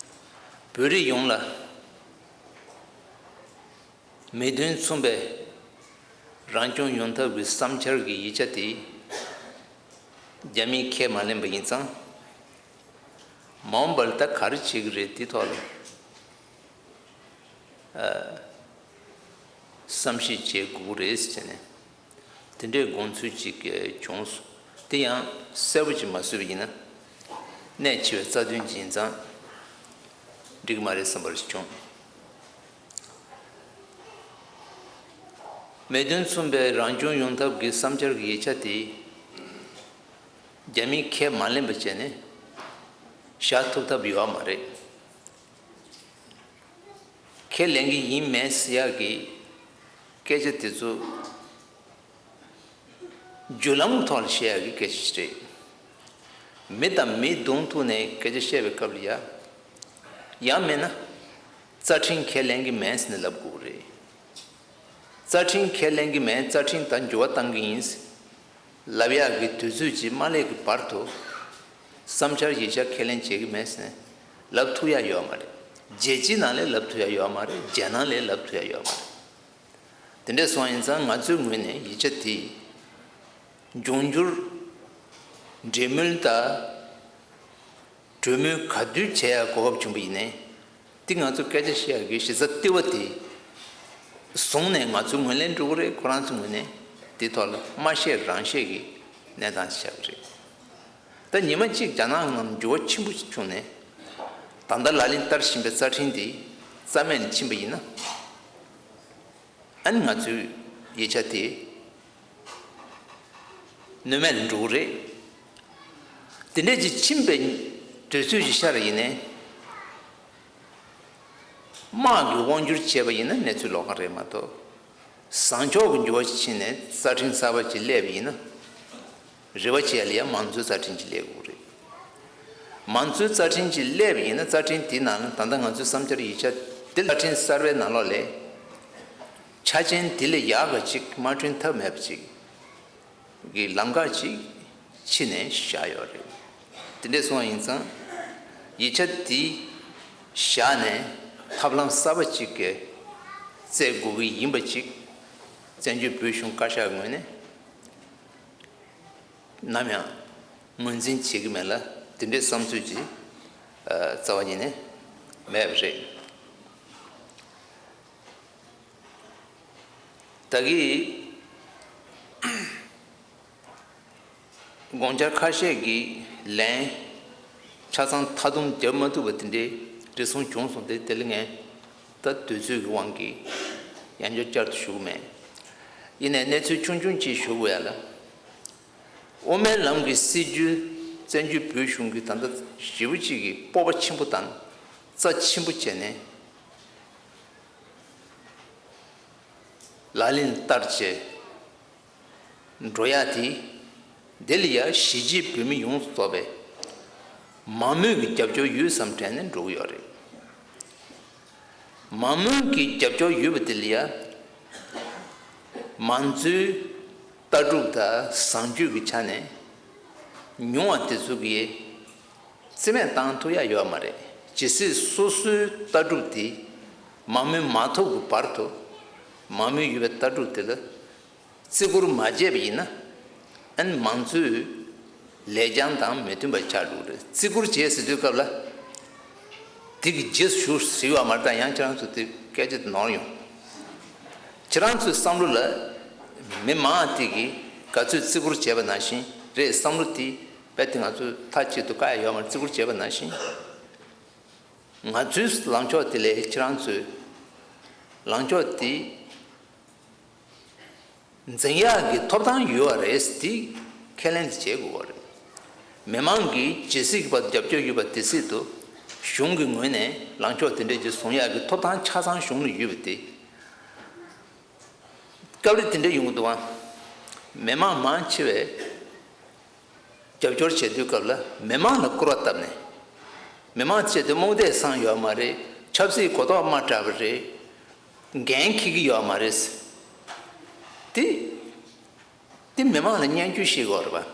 བོད་རིགས་ཡོངས་ལ་མི་དོན་མཚུངས་པའི་རང་སྐྱོང་ཡོང་ཐབས་ཀྱི་བསམ་འཆར་གྱི་ཡིག་ཆ་དེ་རྒྱ་མིས་ཁས་མ་ལེན་པ་ཡིན་ཙང་། མ་འོངས་པར་ད་ག་རེ་བྱེད་ཀྱི་རེད་དེ་ཐོག་ལ། བསམ་ཤེས་བྱེད་དགོས་ཀྱི་རེད་ཟེར་ནས་དེ་འདྲའི་དགོངས་ཚུལ་ཅིག་བྱུང་སོང་། དེ་ཡང་གསལ་པོ་ཅིག་མ་བཟོས་པ་ཡིན་ན་གནད་ཆེ་བའི་རྩ་དོན་ཅིག་ཡིན་ཙང་འགྲིག་གི་མ་རེད་བསམ་པ་ཞིག་བྱུང་། མི་དོན་མཚུངས་པའི་རང་སྐྱོང་ཡོང་ཐབས་ཀྱི་བསམ་འཆར་གྱི་ཡིག་ཆ་དེ་རྒྱ་མིས་ཁས་མ་ལེན་པ་བྱས་ནས་བཞག་ཐུབ་ཐབས་ཡོད་མ་རེད། ཁས་ལེན་གྱི་ཡིན་མེད་ཟེར་ཡག་གི་སྐད་ཆ་དེ་ཚོ་བརྒྱུད་ལམ་ཐོག་ལ་བཤད་ཡག་གི་སྐད་ཆ་ཞིག་རེད། མི་དང་མི་གདོང་ཐུག་ནས་སྐད་ཆ་བཤད་པའི་སྐབས་ལ་ཡ། ཡང་མིན་ན་རྩ་ཁྲིམས་ཁས་ལེན་གྱི་མེད་ཟེར་ནས་ལབ་དགོས་རེད། རྩ་ཁྲིམས་ཁས་ལེན་གྱི་མེད། རྩ་ཁྲིམས་ལྟར་འགྱུར་བ་གཏང་གི་ཡིན་ལབ་ཡག་གི་དུས་ཚོད་ཅིག་མ་སླེབས་ཀྱི་བར་དུ་བསམ་འཆར་ཡིག་ཆ་ཁས་ལེན་བྱེད་ཀྱི་མེད་ཟེར་ནས་ལབ་ཐུབ་ཡག་ཡོད་མ་རེད། རྒྱལ་སྤྱིའི་ནང་ལས་ལབ་ཐུབ་ཡག་ཡོད་མ་རེད། རྒྱལ་ནང་ལས་ལབ་ཐུབ་ཡག་ཡོད་མ་རེད། དེ་འདྲ་སོང་ཡིན་ཙང་ང་ཚོའི་ངོས་ནས་ཡིག་ཆ་དེ་འབྱུང་འགྱུར་འབྲེལ་མོལ་དང་གྲོས་མོལ་ག་དུས་བྱེད་ཡག་གོ་སྐབས་བྱུང་བ་ཡིན་ནའི། འདི་ང་ཚོ་སྐད་ཆ་བཤད་ཡག་གི་གཞི་རྩ་ལྟེ་བ་དེ་བཟུང་ནས་ང་ཚོའི་ངོས་ལེན་འགྲོ་གི་རེད། ཁོ་རང་ཚོའི་ངོས་ནས་དེ་ཐོག་ལ་མ་བཤད་རང་བཤད་ཀྱི་གནས་སྟངས་ཤིག་ཆགས་ཀྱི་རེད། ད་ཉི་མ་གཅིག་རྒྱ་ནག་ནང་འགྱུར་བ་ཆེན་པོ་ཞིག་བྱུང་ནས་ད་ལྟ་ལག་ལེན་བསྟར་བཞིན་པའི་རྩ་ཁྲིམས་དེ་རྩ་མེད་ལ་ཕྱིན་པ་ཡིན་ན། ཨ་ནི་ང་ཚོའི་ཡིག་ཆ་དེ་གནོད་མེད་ལ་འགྲོ་གི་རེད། དེ་འདྲས་ཅིག་ཕྱིན་པའི་དུས་ཚོད་ཅིག་ཤར་ཡིན་ནའི། དམག་གི་དབང་སྒྱུར་བྱས་པ་ཡིན་ན་གནས་ཚུལ་ལོགས་ཀ་རེད་མ་གཏོགས། བཟང་ཕྱོགས་ཀྱི་འགྱུར་བ་ཞིག་ཕྱིན་ནས་རྩ་ཁྲིམས་གསར་པ་ཅིག་སླེབས་པ་ཡིན་ན། རེ་བ་བྱས་ལ་ཡང་མང་གཙོའི་རྩ་ཁྲིམས་ཅིག་སླེབས་དགོས་རེད། མང་གཙོའི་རྩ་ཁྲིམས་ཅིག་སླེབས་པ་ཡིན་ན་རྩ་ཁྲིམས་དེའི་ནང་ལ་ད་ལྟ་ང་ཚོའི་བསམ་འཆར་ཡིག་ཆ་འདི་རྩ་ཁྲིམས་གསར་པའི་ནང་ལོགས་ལས། ཆ་རྐྱེན་དེ་ལས་ཡག་ག་ཅིག་མ་བསྐྲུན་ཐབས་མེད་པ་ཅིག་གི་ལམ་ཁ་ཅིག་ཕྱེ་ནས་བཞག་ཡོད་རེད། དེ་འདྲས་སོང་བ་ཡིན་ཙང་ཡིག་ཆ་འདི་བཞག་ནས་ཐབས་ལམ་གསར་པ་ཅིག་གི་བཙལ་དགོས་ཀྱི་ཡིན་པ་ཅིག་བཙན་བྱོལ་བོད་གཞུང་བཀའ་ཤག་གི་ངོས་ནས་ནམ་ཡང་ངོས་འཛིན་བྱེད་ཀྱི་མེད་ལ། དེ་འདྲའི་བསམ་ཚུལ་ཅིག་རྩ་བ་ཉིད་ནས་མེད་པ་རེད། ད་གི་དགོངས་འཆར་ཁ་ཤས་ཀྱི་ལན་ཆ་ཚང་མཐའ་སྡོམ་བརྒྱབ་མ་ཐུབ་པ་དེ་འདྲའི་རེ་ཟུང་བྱུང་སོང་སྟེ། དེ་ལ་ངས་ད་དུས་ཚོད་ཀྱི་དབང་གིས་ཡང་བསྐྱར་བསྐྱར་དུ་ཞུ་གི་མེད། ཡིན་ནའི་གནས་ཚུལ་ཆུང་ཆུང་ཅིག་ཞུ་དགོས་ཡ་ལ། དབུ་མའི་ལམ་གྱི་སྲིད་བྱུས་བཙན་བྱོལ་བོད་གཞུང་གི་ད་ལྟ་ཞེ་པོ་ཅིག་གི་སྤོབས་པ་ཆེན་པོ་དང་རྩ་ཆེན་པོ་བྱས་ནས་ལག་ལེན་བསྟར་བྱས་འགྲོ་ཡ་དེ། དེ་ལ་ཡ་གཞིས་བྱེས་བོད་མི་ཡོངས་སུ་རྫོགས་པའི་མང་མོས་ཀྱི་རྒྱབ་སྐྱོར་ཡོད་བསམ་དྲན་ནས་འགྲོ་གི་ཡོད་རེད། མང་མོས་ཀྱི་རྒྱབ་སྐྱོར་ཡོད་པ་དེ་ལ་ཡ། མང་གཙོའི་ལྟ་གྲུབ་དང་བཟང་སྤྱོད་ཀྱི་ཆ་ནས་ཉུང་བ་དེ་ཚོ་གིས་རྩིས་མེད་བཏང་ཐུབ་ཡ་ཡོད་མ་རེད། ཇི་སྲིད་སོ་སོའི་ལྟ་གྲུབ་དེ་མང་མོས་མ་ཐོབ་ཀྱི་བར་དུ། མང་མོས་ཡོད་པའི་ལྟ་གྲུབ་དེ་ལ་བརྩི་བཀུར་མ་བྱས་པ་ཡིན་ན། ཨན་མང་གཙོའི་ལེགས་བྱང་དང་མི་མཐུན་པ་ཆགས་འགྲོ་གི་རེད། བརྩི་བཀུར་བྱས་ཟེར་དུས་སྐབས་ལ། དེ་གི་རྗེས་སུ་ཞུགས་ཟེར་བ་མ་རེད། ད་ཡང་ཁྱེད་རང་ཚོ་དེ་སྐད་ཆ་དེ་ནོར་ཡོང་། ཁྱེད་རང་ཚོའི་བསམ་བློ་ལ་མི་མང་དེ་གིས་ག་ཚོད་བརྩི་བཀུར་བྱས་པ་ནང་བཞིན་རེད། བསམ་བློ་དེ་རྦད་དེ་ང་ཚོས་མཐའ་གཅིག་ཏུ་བཀག་ཡ་ཡོད་མ་རེད། བརྩི་བཀུར་བྱས་པ་ནང་བཞིན། ང་ཚོའི་ལངས་ཕྱོགས་དེ་ལས་ཁྱེད་རང་ཚོའི་ལངས་ཕྱོགས་དེ་འཛིན་ཡག་གི་ཐོབ་ཐང་ཡོད་པ་རེད། དེ་ཁས་ལེན་དེ་བྱེད་དགོས་པ་རེད། མི་མང་གིས་ཇི་སྲིད་བར་རྒྱབ་སྐྱོར་ཡོད་པ་དེ་སྲིད་དུ་ གཞུང་གི་ངོས་ནས་ལངས་ཕྱོགས་དེ་འདྲས་ཀྱི་བཟུང་ཡག་གི་ཐོབ་ཐང་ཆ་ཚང་གཞུང་ལ་ཡོད་པ་དེ། སྐབས་རེ་དེ་འདྲས་ཡོང་གི་འདུག་བ། མི་མང་མང་ཆེ་བས་རྒྱབ་སྐྱོར་བྱེད་དུས་སྐབས་ལ་མི་མང་ལ་སྐུར་བ་བཏབ་ནས། མི་མང་བྱེད་དུས་རྨོངས་དད་སངས་ཡོད་མ་རེད། ཆབ་སྲིད་གོ་རྟོགས་དམའ་དྲགས་པ་རེད། འགན་འཁྱེར་གྱི་ཡོད་མ་རེད། དེ། དེ་མི་མང་ལ་སྙན་བརྒྱུད་བཤད་དགོས་རེད་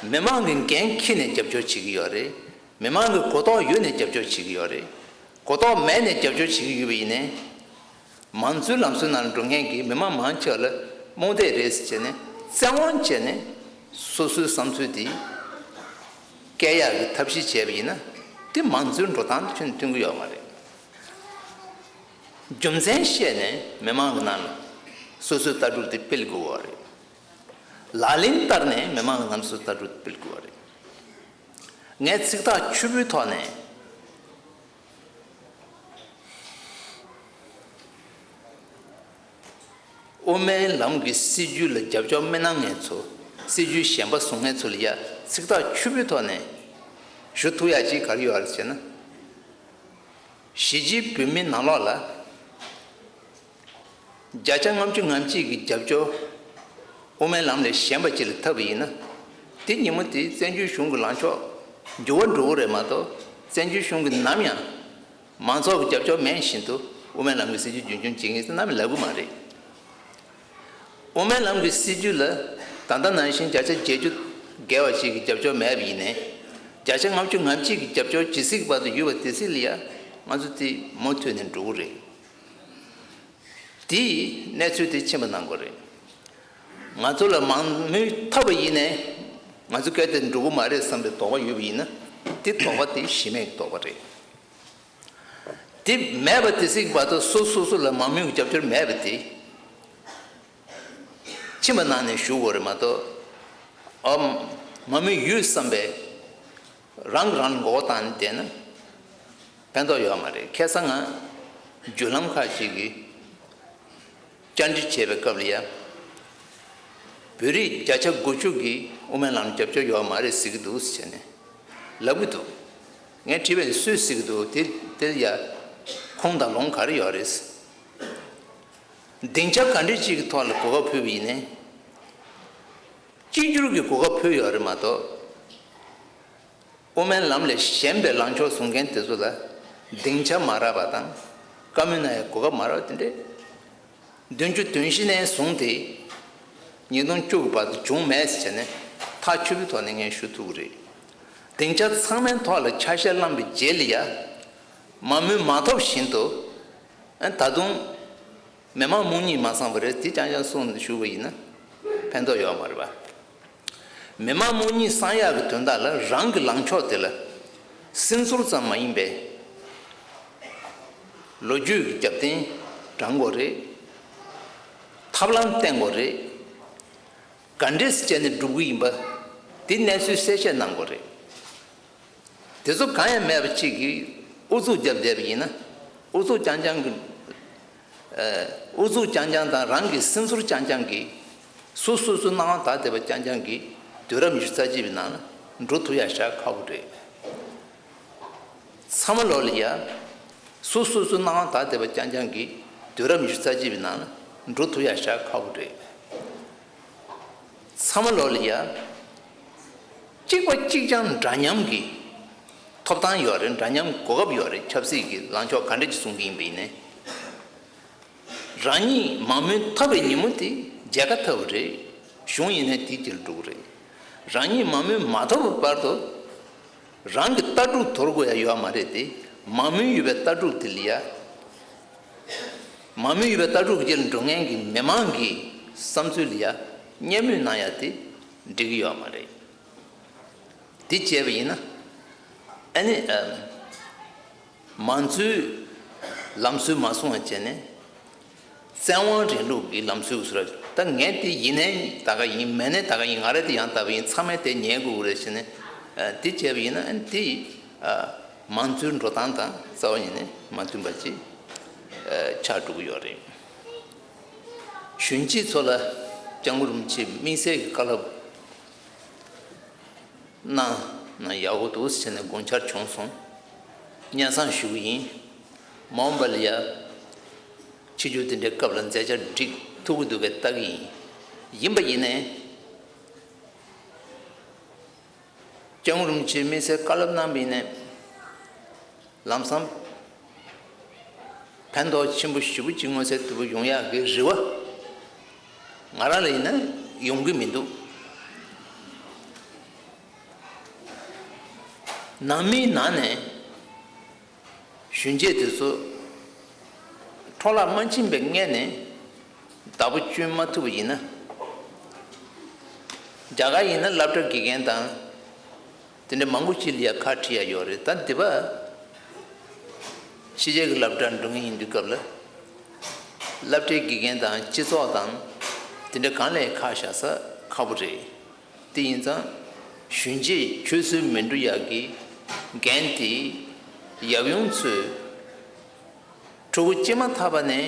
པ། མི་མང་གི་འགན་འཁྱེར་ནས་རྒྱབ་སྐྱོར་བྱེད་ཀྱི་ཡོད་རེད། མི་མང་གི་གོ་རྟོགས་ཡོད་ནས་རྒྱབ་སྐྱོར་བྱེད་ཀྱི་ཡོད་རེད། གོ་རྟོགས་མེད་ནས་རྒྱབ་སྐྱོར་བྱེད་ཀྱི་ཡོད་པ་ཡིན་ནའི། མང་གཙོའི་ལམ་སྲོལ་ནང་ལ་འགྲོ་མཁན་གྱི་མི་མང་མང་ཆེ་བ་ལ་རྨོངས་དད་རེད་ཟེར་བྱས་ནས་བཙན་དབང་བྱས་ནས་སོ་སོའི་བསམ་ཚུལ་དེ་སྐད་ཡག་གི་ཐབས་ཤེས་བྱས་པ་ཡིན་ན། དེ་མང་གཙོའི་འགྲོ་སྟངས་དང་ཁྱོན་ནས་མཐུན་གྱི་ཡོད་མ་རེད། རྒྱུ་མཚན་བཤད་ནས་མི་མང་གི་ནང་ལ་སོ་སོའི་ལྟ་གྲུབ་དེ་སྤེལ་དགོས་པ་རེད། ལག་ལེན་བསྟར་ནས་མི་མང་གི་ནང་སོ་ལྟ་གྲུབ་སྤེལ་དགོས་པ་རེད། ངས་ཚིག་ཐག་ཆོད་པོའི་ཐོག་ནས་དབུ་མའི་ལམ་གྱི་སྲིད་བྱུས་ལ་རྒྱབ་སྐྱོར་མི་གནང་མཁན་ཚོ། སྲིད་བྱུས་གཞན་པ་བཟུང་མཁན་ཚོ་ལ་ཡ་ཚིག་ཐག་ཆོད་པོའི་ཐོག་ནས་ཞུ་ཐུབ་ཡག་ཅིག་ག་རེ་ཡོད་རེད་ཟེར་ན། གཞིས་བྱེས་བོད་མི་ནང་ལོགས་ལ་བརྒྱ་ཆ་ལྔ་བཅུ་ང་གཅིག་གི་རྒྱབ་སྐྱོར་དབུ་མའི་ལམ་ལས་གཞན་པ་ཅིག་ལ་ཐོབ་པ་ཡིན་ན། དེ་ཉིན་མོ་དེ་བཙན་བྱོལ་གཞུང་གི་ལངས་ཕྱོགས་འགྱུར་བ་འགྲོ་གི་རེད་མ་གཏོགས། བཙན་བྱོལ་གཞུང་གིས་ནམ་ཡང་མང་ཚོགས་ཀྱི་རྒྱབ་སྐྱོར་མེད་བཞིན་དུ་དབུ་མའི་ལམ་གྱི་སྲིད་བྱུས་རྒྱུན་འཁྱོངས་བྱེད་ཀྱི་ཡིན་ཟེར་ནམ་ཡང་ལབ་གི་མ་རེད། དབུ་མའི་ལམ་གྱི་སྲིད་བྱུས་ལ་ད་ལྟ་ནང་བཞིན་བརྒྱ་ཆ་བརྒྱད་ཅུ་བརྒལ་བ་ཞིག་གི་རྒྱབ་སྐྱོར་མེད་པ་ཡིན་ནའི། བརྒྱ་ཆ་ལྔ་བཅུ་ང་གཅིག་གི་རྒྱབ་སྐྱོར་ཇི་སྲིད་བར་དུ་ཡོད་པ་དེ་སྲིད་ལ་ཡ་ང་ཚོ་དེ་མུ་མཐུད་ནས་འགྲོ་གི་རེད། དེས་གནས་ཚུལ་དེ་ཕྱིན་པ་གནང་དགོས་རེད། ང་ཚོ་ལ་མང་མོས་ཐོབ་པ་ཡིན་ནའི་ང་ཚོ་སྐད་དེ་འགྲོ་གི་མ་རེད་བསམ་པའི་དོགས་པ་ཡོད་པ་ཡིན་ན། དེ་དོགས་པ་དེ་གཞི་མེད་ཀྱི་དོགས་པ་རེད། དེ་མེད་པ་དེ་སྲིད་བར་དུ་སོ་སོ་སོ་ལ་མང་མོས་ཀྱི་རྒྱབ་སྐྱོར་མེད་པ་དེ་ཕྱིན་པ་གནང་ནས་ཞུ་དགོས་རེད་མ་གཏོགས། ཨ། མང་མོས་ཡོད་བསམ་པའི་རང་གིས་རང་ལ་མགོ་བོ་བཏང་ནས་བསྡད་ན་ཕན་ཐོགས་ཡོད་མ་རེད། ཁ་སང་ང་བརྒྱུད་ལམ་ཁག་ཅིག་གིས་བཅར་འདྲི་བྱས་པའི་སྐབས་ལ་ཡ། བོད་རིགས་བརྒྱ་ཆ་དགུ་བཅུ་གིས་དབུ་མའི་ལམ་རྒྱབ་སྐྱོར་ཡོད་མ་རེད་ཟེར་གྱི་འདུག་ཟེར་ནས་ལབ་གི་འདུག་ངས་དྲིས་པས་སུས་ཟེར་གྱི་འདུག་དེ་དེ་ཡ་ཁུངས་དང་ལུང་ག་རེ་ཡོད་རེད། སྡིངས་ཆ་ག་འདྲ་ཅིག་གི་ཐོག་ལ་གོ་སྐབས་ཕུལ་བ་ཡིན་ནའི། གཅིག་གྱུར་གྱི་གོ་སྐབས་ཕུལ་ཡོད་རེད་མ་གཏོགས། དབུ་མའི་ལམ་ལས་གཞན་པའི་ལངས་ཕྱོགས་བཟུང་མཁན་དེ་ཚོ་ལ་སྡིངས་ཆ་མ་རག་པ་དང་། བཀའ་མོལ་གནང་ཡའི་གོ་སྐབས་མ་རག་པ་དེ་འདྲས། བདུན་ཅུ་དོན་བཞི་ནས་བཟུང་སྟེ་ཉིས་སྟོང་བཅུ་གི་བར་དུ་བྱུང་མེད་ཟེར་བྱས་ནས་ཐག་ཆོད་པོའི་ཐོག་ནས་ངས་ཞུ་ཐུབ་ཀྱི་རེད། སྡིངས་ཆ་ཚང་མའི་ཐོག་ལ་ཆ་ཤས་བླངས་པའི་རྗེས་ལ་ཡ། མང་མོས་མ་ཐོབ་བཞིན་དུ། ཨ། ད་དུང་མི་མང་རྨོངས་གཉིད་མ་སངས་པ་རེད། དེ་རྐྱང་རྐྱང་གསུངས་ནས་བཞུགས་པ་ཡིན་ན་ཕན་ཐོགས་ཡོད་མ་རེད་པ། མི་མང་རྨོངས་གཉིད་སངས་ཡག་གི་དོན་དག་ལ་རང་གི་ལངས་ཕྱོགས་དེ་ལ་སེམས་ཚོར་ཙམ་མ་ཡིན་པའི་ལོ་རྒྱུས་ཀྱི་རྒྱབ་རྟེན་དྲང་དགོས་རེད། ཐབས་ལམ་བསྟེན་དགོས་རེད། ག་འདྲས་བྱས་ནས་སྒྲུབ་ཀྱི་ཡིན་པ་དེ་གནས་ཚུལ་གསལ་བཤད་གནང་དགོས་རེད། དེ་ཚོ་གང་ཡང་མེད་པ་གཅིག་གིས་ཨུ་ཚུགས་བརྒྱབ་བསྡད་པ་ཡིན་ན། ཨུ་ཚུགས་རྐྱང་རྐྱང་གི། ཨུ་ཚུགས་རྐྱང་རྐྱང་དང་རང་གི་སེམས་ཚོར་རྐྱང་རྐྱང་གིས་སོ་སོ་སོའི་སྣང་བ་དག་བསྡད་པ་རྐྱང་རྐྱང་གིས་དུས་རབས་ཉི་ཤུ་རྩ་གཅིག་པའི་ནང་ལ་འགྲོ་ཐུབ་ཡག་ཞེ་དྲག་ཁག་པོ་རེད། ཚང་མ་ལོག་ལ་ཡ། སོ་སོ་སོའི་སྣང་བ་དག་བསྡད་པ་རྐྱང་རྐྱང་གིས་དུས་རབས་ཉི་ཤུ་རྩ་གཅིག་པའི་ནང་ལ་འགྲོ་ཐུབ་ཡག་ཞེ་དྲག་ཁག་པོ་རེད། ཚང་མ་ལོག་ལ་ཡ། གཅིག་པ་གཅིག་རྐྱང་འདྲ་མཉམ་གྱི་ཐོབ་ཐང་ཡོད་རེད། འདྲ་མཉམ་གོ་སྐབས་ཡོད་རེད། ཆབ་སྲིད་ཀྱི་ལངས་ཕྱོགས་ག་འདྲ་ཅིག་བཟུང་གི་ཡིན་པ་ཡིན་ནའི། རང་ཉིད་མང་མོས་ཐོབ་པའི་ཉིན་མོ་དེ་མཇལ་ཁ་ཐོབ་པ་རེད། གཞུང་ཡིན་ནའི་དེའི་རྗེས་ལ་འགྲོ་གི་རེད། རང་ཉིད་མང་མོས་མ་ཐོབ་པའི་བར་དུ་རང་གི་ལྟ་གྲུབ་དོར་དགོས་ཡ་ཡོད་མ་རེད་དེ། མང་མོས་ཡོད་པའི་ལྟ་གྲུབ་དེ་ལ་ཡ། མང་མོས་ཡོད་པའི་ལྟ་གྲུབ་ཀྱི་རྗེས་ལ་འགྲོ་མཁན་གྱི་མི་མང་གི་བསམ་ཚུལ་ལ་ཡ་སྙན་སྨོད་གནང་ཡ་དེ་འགྲིག་གི་ཡོད་མ་རེད། དེ་བྱས་པ་ཡིན་ན། ཨ་ནི། ཨམ། མང་གཙོའི་ལམ་སྲོལ་མ་སྲུང་བ་བྱས་ནས། བཙན་དབང་རིང་ལུགས་ཀྱི་ལམ་སྲོལ་བཟོ་ར། ད་ངས་དེ་ཡིན་ནའི་ད་ག་ཡིན། མེད་ནའི་ད་ག་ཡིན། ང་ར་དེ་ཡང་དག་པ་ཡིན། ཚང་མས་དེ་ཉན་དགོས་རེད་ཟེར་ནས། ཨ། དེ་བྱས་པ་ཡིན་ན། ཨ་ནི་དེ། ཨ། མང་གཙོའི་འགྲོ་སྟངས་དང་རྩ་བ་ཉིད་ནས་མ་མཐུན་པ་ཅིག་ཨ། ཆགས་འགྲོ་གི་ཡོད་རེད། གཞོན་སྐྱེས་ཚོ་ལ་སྐྱབས་མགོན་རིན་པོ་ཆེས་དམིགས་བསལ་གྱི་བཀའ་སློབ་གནང་ ན་ཡག་པོ་འདུག་ཟེར་ནས་དགོངས་འཆར་བྱུང་སོང་། སྙན་སེང་ཞུ་གི་ཡིན། མ་འོངས་པ་ལ་ཡ། ཕྱི་རྒྱུ་དེ་འདྲའི་སྐབས་ལ་མཛད་འཆར་སྒྲིག་ཐུབ་ཀྱི་འདུག་གས་ལྟ་གི་ཡིན། ཡིན་པ་ཡིན་ནའི། སྐྱབས་མགོན་རིན་པོ་ཆེས་དམིགས་བསལ་བཀའ་སློབ་གནང་བ་ཡིན་ནའི། ལམ་སང་ཕན་ཐོགས་ཆེན་པོ་ཞེ་པོ་ཅིག་མངོན་གསལ་དོད་པོ་ཡོང་ཡག་གི་རེ་བ་ང་རང་ལ་ཡིན་ན་ཡོང་གི་མི་འདུག་ནང་མིའི་ནང་ནས་གཞོན་སྐྱེས་དེ་ཚོ་འཕྲོ་བརླག་མ་ཕྱིན་པའི་སྔོན་ནས་བདག་པོ་བསྐྱོན་མ་ཐུབ་པ་ཡིན་ན། རྒྱ་གར་ཡིན་ན་སློབ་གྲྭ་དགེ་རྒན་དང་། དེ་འདྲ་མང་པོ་ཅིག་ལ་ཡ་ཁག་ཁྲིད་ཡ་ཡོད་རེད། ད་འདི་པ་ཕྱི་རྒྱལ་གྱི་སློབ་གྲྭར་འགྲོ་མཁན་ཡིན་དུས་སྐབས་ལ། སློབ་གྲྭའི་དགེ་རྒན་དང་སྤྱི་ཚོགས་དང་དེ་འདྲ་གང་ལ་ཡ་ཁག་བཞག་ས་ཁག་པོ་རེད། དེ་ཡིན་ཙང་གཞོན་སྐྱེས་ཁྱོད་ཚོའི་མི་འགྲོ་ཡག་གི་འགན་དེ་ཡབ་ཡུམ་ཚོས་ཕྲུ་གུ་སྐྱེས་མ་ཐག་པ་ནས་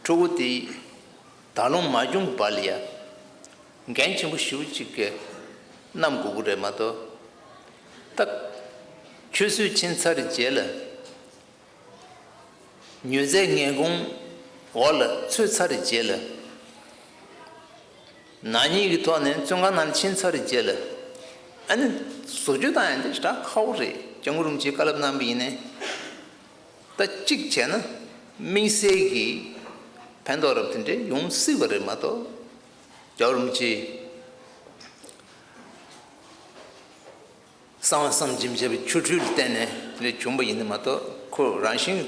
ཕྲུ་གུ་དེ་ད་ལོང་མ་བྱུང་བར་ལ་ཡ། འགན་ཆེན་པོ་ཞེ་པོ་ཅིག་གི་བསྣམས་དགོས་ཀྱི་རེད་མ་གཏོགས། ད་ཆུད་ཟོས་ཕྱིན་ཚར་རྗེས་ལ། མྱོས་རྫས་ངན་གོང་འོག་ལ་ཚུད་ཚར་རྗེས་ལ། ནག་ཉེས་ཀྱི་ཐོག་ནས་བཙོན་ཁང་ནང་ལ་ཕྱིན་ཚར་རྗེས་ལ། ཨ་ནི་བཟོ་བཅོས་བཏང་ཡ་འདི་ཞེ་དྲག་ཁག་པོ་རེད། སྐྱབས་མགོན་རིན་པོ་ཆེས་བཀའ་སློབ་གནང་བ་ཡིན་ནའི། ད་གཅིག་བྱས་ན་དམིགས་བསལ་གྱི་ཕན་ཐོགས་རབ་དེ་འདྲའི་ཡོང་སྲིད་པ་རེད་མ་གཏོགས། རྒྱལ་བ་རིན་པོ་ཆེས་གསང་བ་བསམ་གྱིས་མི་ཁྱབ་པའི་ཆོ་འཕྲུལ་ལ་བརྟེན་ནས་དེ་འདྲ་བྱུང་བ་ཡིན་ན་མ་གཏོགས། ཁོ་རང་བཞིན་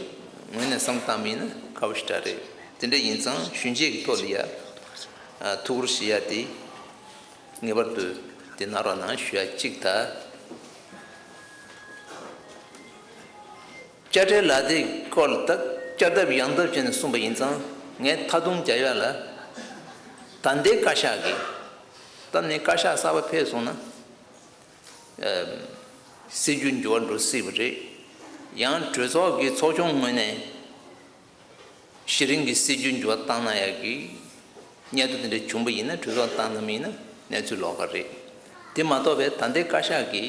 ངོས་ནས་བསམ་བློ་བཏང་བ་ཡིན་ན་ཁག་པོ་ཞེ་དྲག་རེད། དེ་འདྲ་ཡིན་ཙང་གཞོན་སྐྱེས་ཀྱི་ཐོག་ལ་ཡ་ཐུགས་ཁུར་བཞེས་ཡ་དེ་ངེས་པར་དུ་དེ་གནང་རོགས་གནང་ཞུ་ཡ་གཅིག་དང་། དཔྱ་ཁྲལ་ལག་དེབ་སྐོར་ལ་ད་བསྐྱར་ལྡབ་ཡང་ལྡབ་བྱས་ནས་གསུངས་པ་ཡིན་ཙང་ངས་ཐ་དུང་རྒྱག་ཡ་ལ། ད་ལྟའི་བཀའ་ཤག་གིས། ད་ནི་བཀའ་ཤག་གསར་པ་ཕེབས་སོང་ན། ཨ། སྲིད་ཇུས་འགྱུར་བ་འགྲོ་སྲིད་པ་རེད། ཡང་གྲོས་ཚོགས་ཀྱི་ཚོགས་ཆུང་ངོས་ནས་གཞི་རིམ་གྱི་སྲིད་ཇུས་འགྱུར་བ་བཏང་གནང་ཡག་གི་སྙན་ཐོ་དེ་འདྲ་བྱུང་པ་ཡིན་ན། གྲོས་ཚོགས་བཏང་གནང་མིན་ན་གནས་ཚུལ་ལོགས་ཀ་རེད། དེ་མ་གཏོགས་པའི་ད་ལྟའི་བཀའ་ཤག་གིས་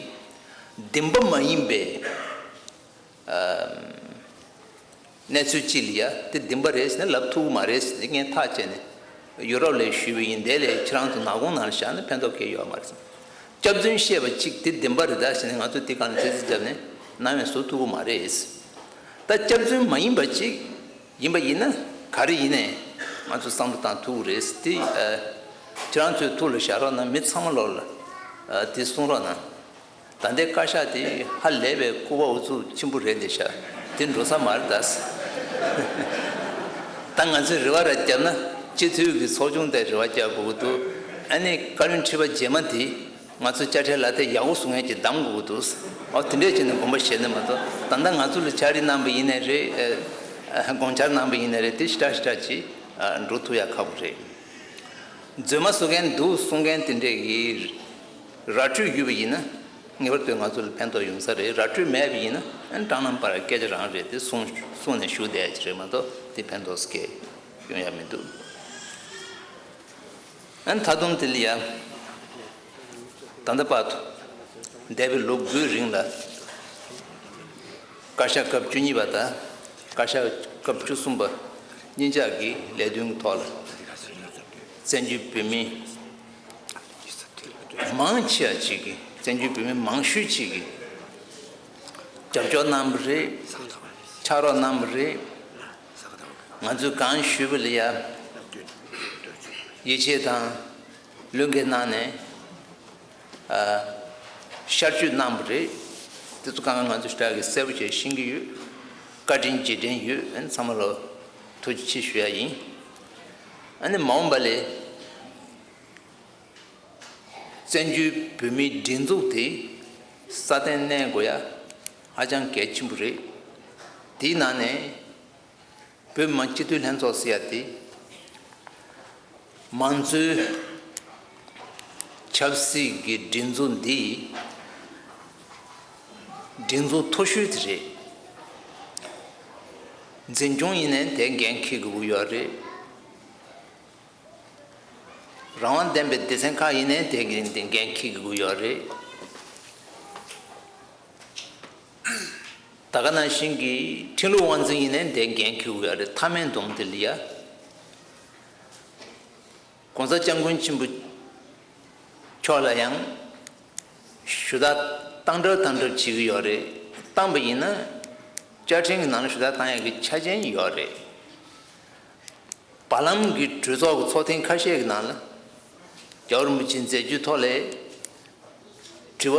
བདེན་པ་མ་ཡིན་པའི་ཨ། གནས་ཚུལ་གཅིག་ལ་ཡ་དེ་བདེན་པ་རེད་ཟེར་ནས་ལབ་ཐུབ་ཀྱི་མ་རེད་ཟེར་ནས་ངས་ཐག་བཅད་ནས་ཡུ་རོབ་ལ་ཞུས་པ་ཡིན། དེ་ལས་ཁྱེད་རང་ཚོ་ནག་ཁུང་ནང་ལ་བཞག་ན་ཕན་ཐོགས་གང་ཡང་ཡོད་མ་རེད་ཟེར། སྐྱག་རྫུན་བཤད་པ་གཅིག་དེ་བདེན་པ་རེད་ད་ཟེར་ནས་ང་ཚོས་དེ་སྒང་ལ་ཐེ་ཚོམ་བརྒྱབ་ནས་ནམ་ཡང་བཟོ་ཐུབ་ཀྱི་མ་རེད། ད་སྐྱག་རྫུན་མ་ཡིན་པ་གཅིག་ཡིན་པ་ཡིན་ན་ག་རེ་ཡིན་ནའི་ང་ཚོས་བསམ་བློ་བཏང་ཐུབ་ཀྱི་རེད་ཟེར། དེ་ཨ། ཁྱེད་རང་ཚོའི་ཐུགས་ལ་བཞག་རོགས་གནང་། མི་ཚང་མ་ལོག་ལ་ཨ། དེ་གསུང་རོགས་གནང་། ད་ལྟའི་བཀའ་ཤག་དེ་ཧ་ལས་པའི་ལྐུགས་པ་ཨུ་ཚུགས་ཆེན་པོ་རེད་འདི་ཤག་དེ་འགྲོ་ས་མ་རེད་ད། ད་ང་ཚོས་རེ་བ་ར་བརྒྱབ་ན་སྤྱི་འཐུས་ཀྱི་ཚོགས་ཆུང་དེ་རེ་བ་རྒྱག་དགོས་ཀྱི་འདུག་ཨ་ནི་བཀའ་བློན་ཁྲི་པ་རྗེས་མ་དེ་ང་ཚོ་དཔྱ་ཁྲལ་ལག་དེབ་ཡག་པོ་བཟོ་མཁན་ཅིག་གདམ་དགོས་ཀྱི་འདུག་འོ་དེ་འདྲས་བྱས་ནས་དགོངས་པ་བཞེས་ནས་མ་གཏོགས། ད་ལྟ་ང་ཚོ་ལ་ཕྱག་བྲིས་གནང་པ་ཡིན་ནའི་རེད། ཨ། དགོངས་འཆར་གནང་པ་ཡིན་ནའི་རེད། དེ་ཞེ་དྲག་ཞེ་དྲག་ཅིག་ཨ། འགྲོ་ཐུབ་ཡ་ཁག་པོ་རེད། རྫུན་མ་བཟོ་མཁན་འདུག་གསུང་མཁན་དེ་འདྲས་ཀྱི་ར་སྤྲོད་ཡོད་པ་ཡིན་ན་ངེས་པར་དུ་ང་ཚོ་ལ་ཕན་ཐོགས་ཡོང་ས་རེད། ར་སྤྲོད་མེད་པ་ཡིན་ན་ཨ་ནི་སྐྲག་སྣང་སྤར་སྐད་ཆ་རང་རེད། དེ་གསུང་གསུང་ནས་བཞུགས་བསྡད་ཀྱི་རེད་མ་གཏོགས་དེ་ཕན་ཐོགས་སྐད་ཡོང་ཡ་མི་འདུག་ཨ་ནི་ད་དུང་དེ་ལ་ཡ་ད་ལྟ་བར་དུ་འདས་པའི་ལོ་དགུའི་རིང་ལ་བཀའ་ཤག་སྐབས་བཅུ་གཉིས་པ་དང་བཀའ་ཤག་སྐབས་བཅུ་གསུམ་པ་གཉིས་ཆ་གི་ལས་དོན་གྱི་ཐོག་ལ་བཙན་བྱོལ་བོད་མི་མང་ཆེ་བ་ཅིག་གིས། བཙན་བྱོལ་བོད་མི་མང་ཤོས་ཅིག་གིས་རྒྱབ་སྐྱོར་གནང་བ་རེད། ཕྱག་རོགས་གནང་བ་རེད། ང་ཚོས་གང་ཞུས་པ་ལ་ཡ་ཡིད་ཆེས་དང་བློས་འགེལ་གནང་ནས་ཨ། ཤར་བསྐྱོད་གནང་བ་རེད། དེ་ཚོ་གང་ག་ང་ཚོས་ཞེ་དྲག་གི་གསལ་པོ་བྱས་ཤེས་ཀྱི་ཡོད། བཀའ་དྲིན་རྗེས་དྲན་ཡོད། ཨ་ནི་ཚང་མ་ལ་ཐུགས་རྗེ་ཆེ་ཞུ་ཡ་ཡིན། ཨ་ནི་མ་འོངས་པ་ལ་བཙན་བྱོལ་བོད་མིའི་སྒྲིག་འཛུགས་དེ་སྲ་བརྟན་གནས་དགོས་ཡ་ཧ་ཅང་གལ་ཆེན་པོ་རེད། དེའི་ནང་ནས་བོད་མི་མང་སྤྱི་འཐུས་ལྷན་ཚོགས་ཟེར་ཡ་དེ་མང་གཙོའི་ཆབ་སྲིད་ཀྱི་སྒྲིག་འཛུགས་འདི་སྒྲིག་འཛུགས་མཐོ་ཤོས་དེ་རེད། འཛིན་སྐྱོང་ཡིན་ནའི་དེ་འགན་འཁྱེར་དགོས་ཀྱི་ཡོད་རེད། རང་དབང་ལྡན་པའི་སྡེ་ཚན་ཁག་ཡིན་ནའི་དེ་འགན་འཁྱེར་དགོས་ཀྱི་ཡོད་རེད། ད་ག་ནང་བཞིན་གྱི་ཁྲིམས་ལུགས་དབང་འཛིན་ཡིན་ནའི་འདི་འགན་འཁྱེར་དགོས་ཡ་རེད། མཐའ་མའི་སྡོམ་དེ་ལ་ཡ། ༸གོང་ས་༸སྐྱབས་མགོན་ཆེན་པོ་མཆོག་ལ་ཡང་ཞུ་དག་བཏང་གྲབས་བཏང་གྲབས་བྱེད་ཀྱི་ཡོད་རེད། བཏང་པ་ཡིན་ན་བཅའ་ཁྲིམས་ཀྱི་ནང་ལ་ཞུ་དག་བཏང་ཡག་གི་ཆ་རྐྱེན་ཡོད་རེད། བར་ལམ་གྱི་གྲོས་ཚོགས་ཀྱི་ཚོགས་ཐེངས་ཁ་ཤས་ཀྱི་ནང་ལ་རྒྱལ་བ་རིན་པོ་ཆེའི་མཛད་རྗེས་ཐོག་ལ་དྲི་བ་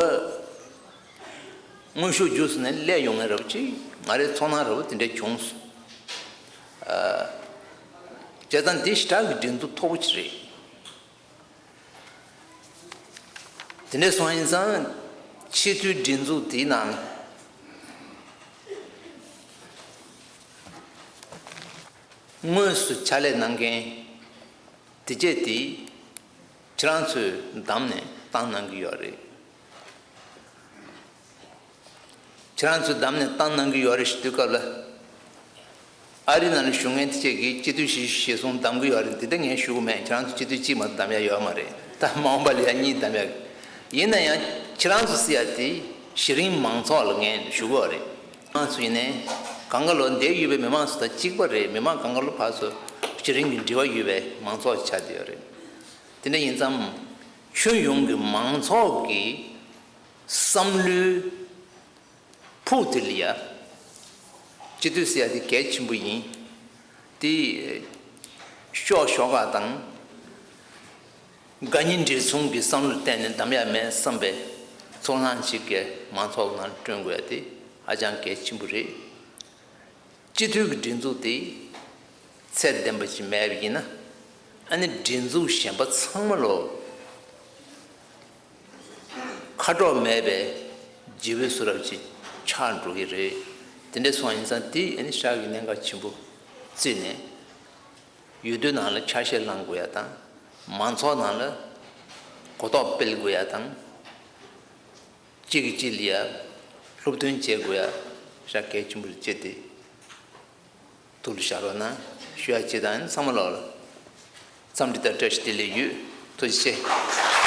དངོས་ཤུགས་བརྒྱུད་ནས་སླེབས་ཡོང་མཁན་འདྲ་པོ་ཅིག་ང་རའི་ཚོར་སྣང་འདྲ་པོ་དེ་འདྲ་བྱུང་སོང་། ཨ། བྱས་ཙང་འདི་ཞེ་དྲག་གི་སྒྲིག་འཛུགས་མཐོ་པོ་ཅིག་རེད། དེ་འདྲ་སོང་ཡིན་ཙང་སྤྱི་འཐུས་སྒྲིག་འཛུགས་དེའི་ནང་དངོས་སུ་ཕྱག་ལས་གནང་མཁན་དེ་བཅས་དེ་ཁྱེད་རང་ཚོས་བདམས་ནས་བཏང་གནང་གི་ཡོད་རེད། ཁྱེད་རང་ཚོས་བདམས་ནས་བཏང་གནང་གི་ཡོད་རེད་ཞུ་དུས་སྐབས་ལ། ཨ་རི་ནང་ལ་བཞུགས་མཁན་དེ་བཅས་ཀྱིས་སྤྱི་འཐུས་བཞི་བཞི་གསུམ་བདམས་ཀྱི་ཡོད་རེད། འདི་ལྟ་ངས་ཞུ་གི་མེད། ཁྱེད་རང་ཚོ་སྤྱི་འཐུས་གཅིག་མ་གཏོགས་བདམས་ཡ་ཡོད་མ་རེད། ད་མ་འོངས་པ་ལ་ཡ་གཉིས་བདམས་ཡ། ཡིན་ན་ཡང་ཁྱེད་རང་ཚོ་ཟེར་ཡ་དེ་གཞི་རིམ་མང་ཚོགས་ལ་ངས་ཞུ་གི་ཡོད་རེད། ང་ཚོ་ཡིན་ནའི་གང་ག་ལོ་འདིར་ཡོད་པའི་མི་མང་ཚོ་དང་གཅིག་པ་རེད། མི་མང་གང་ག་ལོ་ཕར་ཚུར་གཞི་རིམ་གྱི་འབྲེལ་བ་ཡོད་པའི་མང་ཚོགས་ཆགས་བསྡད་ཡོད་རེད། དེ་འདྲ་ཡིན་ཙང་ཁྱོན་ཡོངས་ཀྱི་མང་ཚོགས་ཀྱི་བསམ་བློའི་ཕུགས་དེ་ལ་ཡ། སྤྱི་འཐུས་ཟེར་ཡ་དེ་གལ་ཆེན་པོ་ཡིན། དེ་ཤོག་ཤོག་ཁག་དང་དགའ་ཉེ་འབྲེལ་མཚུངས་ཀྱི་བསམ་བློ་བཏོན་ནས་བདམས་ཡ་མེད་བསམ་པའི་ཚོར་སྣང་ཅིག་གི་མང་ཚོགས་ནང་བསྐྲུན་དགོས་ཡ་དེ་ཧ་ཅང་གལ་ཆེན་པོ་རེད། སྤྱི་འཐུས་ཀྱི་སྒྲིག་འཛུགས་དེ་ཚད་ལྡན་པ་ཅིག་མེད་པ་ཡིན་ན། ཨ་ནི་སྒྲིག་འཛུགས་གཞན་པ་ཚང་མ་ལོ། ཁ་དྲོག་མེད་པའི་རྗེ་བོའི་གསུང་རབ་ཅིག་ཆགས་འགྲོ་གི་རེད། དེ་འདྲ་སོང་ཡིན་ཙང་དེ་ཨ་ནི་ཤག་གི་གནད་འགག་ཆེན་པོ་བརྩིས་ནས་ཡུལ་དུས་ནང་ལ་ཆ་ཤས་བླང་དགོས་ཡ་དང་། མང་ཚོགས་ནང་ལ་གོ་རྟོགས་སྤེལ་དགོས་ཡ་དང་། གཅིག་གིས་གཅིག་ལ་ཡ་སློབ་སྟོན་བྱེད་དགོས་ཡ་ཤག་གལ་ཆེན་པོ་རེད་ཅེས་དེ། ཐུགས་ལ་བཞག་རོགས་གནང་ཞུ་ཡ་ཅིག་དང་ཚང་མ་ལོག་ལ་འཚམས་འདྲི་དང་བཀྲ་ཤིས་བདེ་ལེགས་ཡོད། ཐུགས་རྗེ་ཆེ།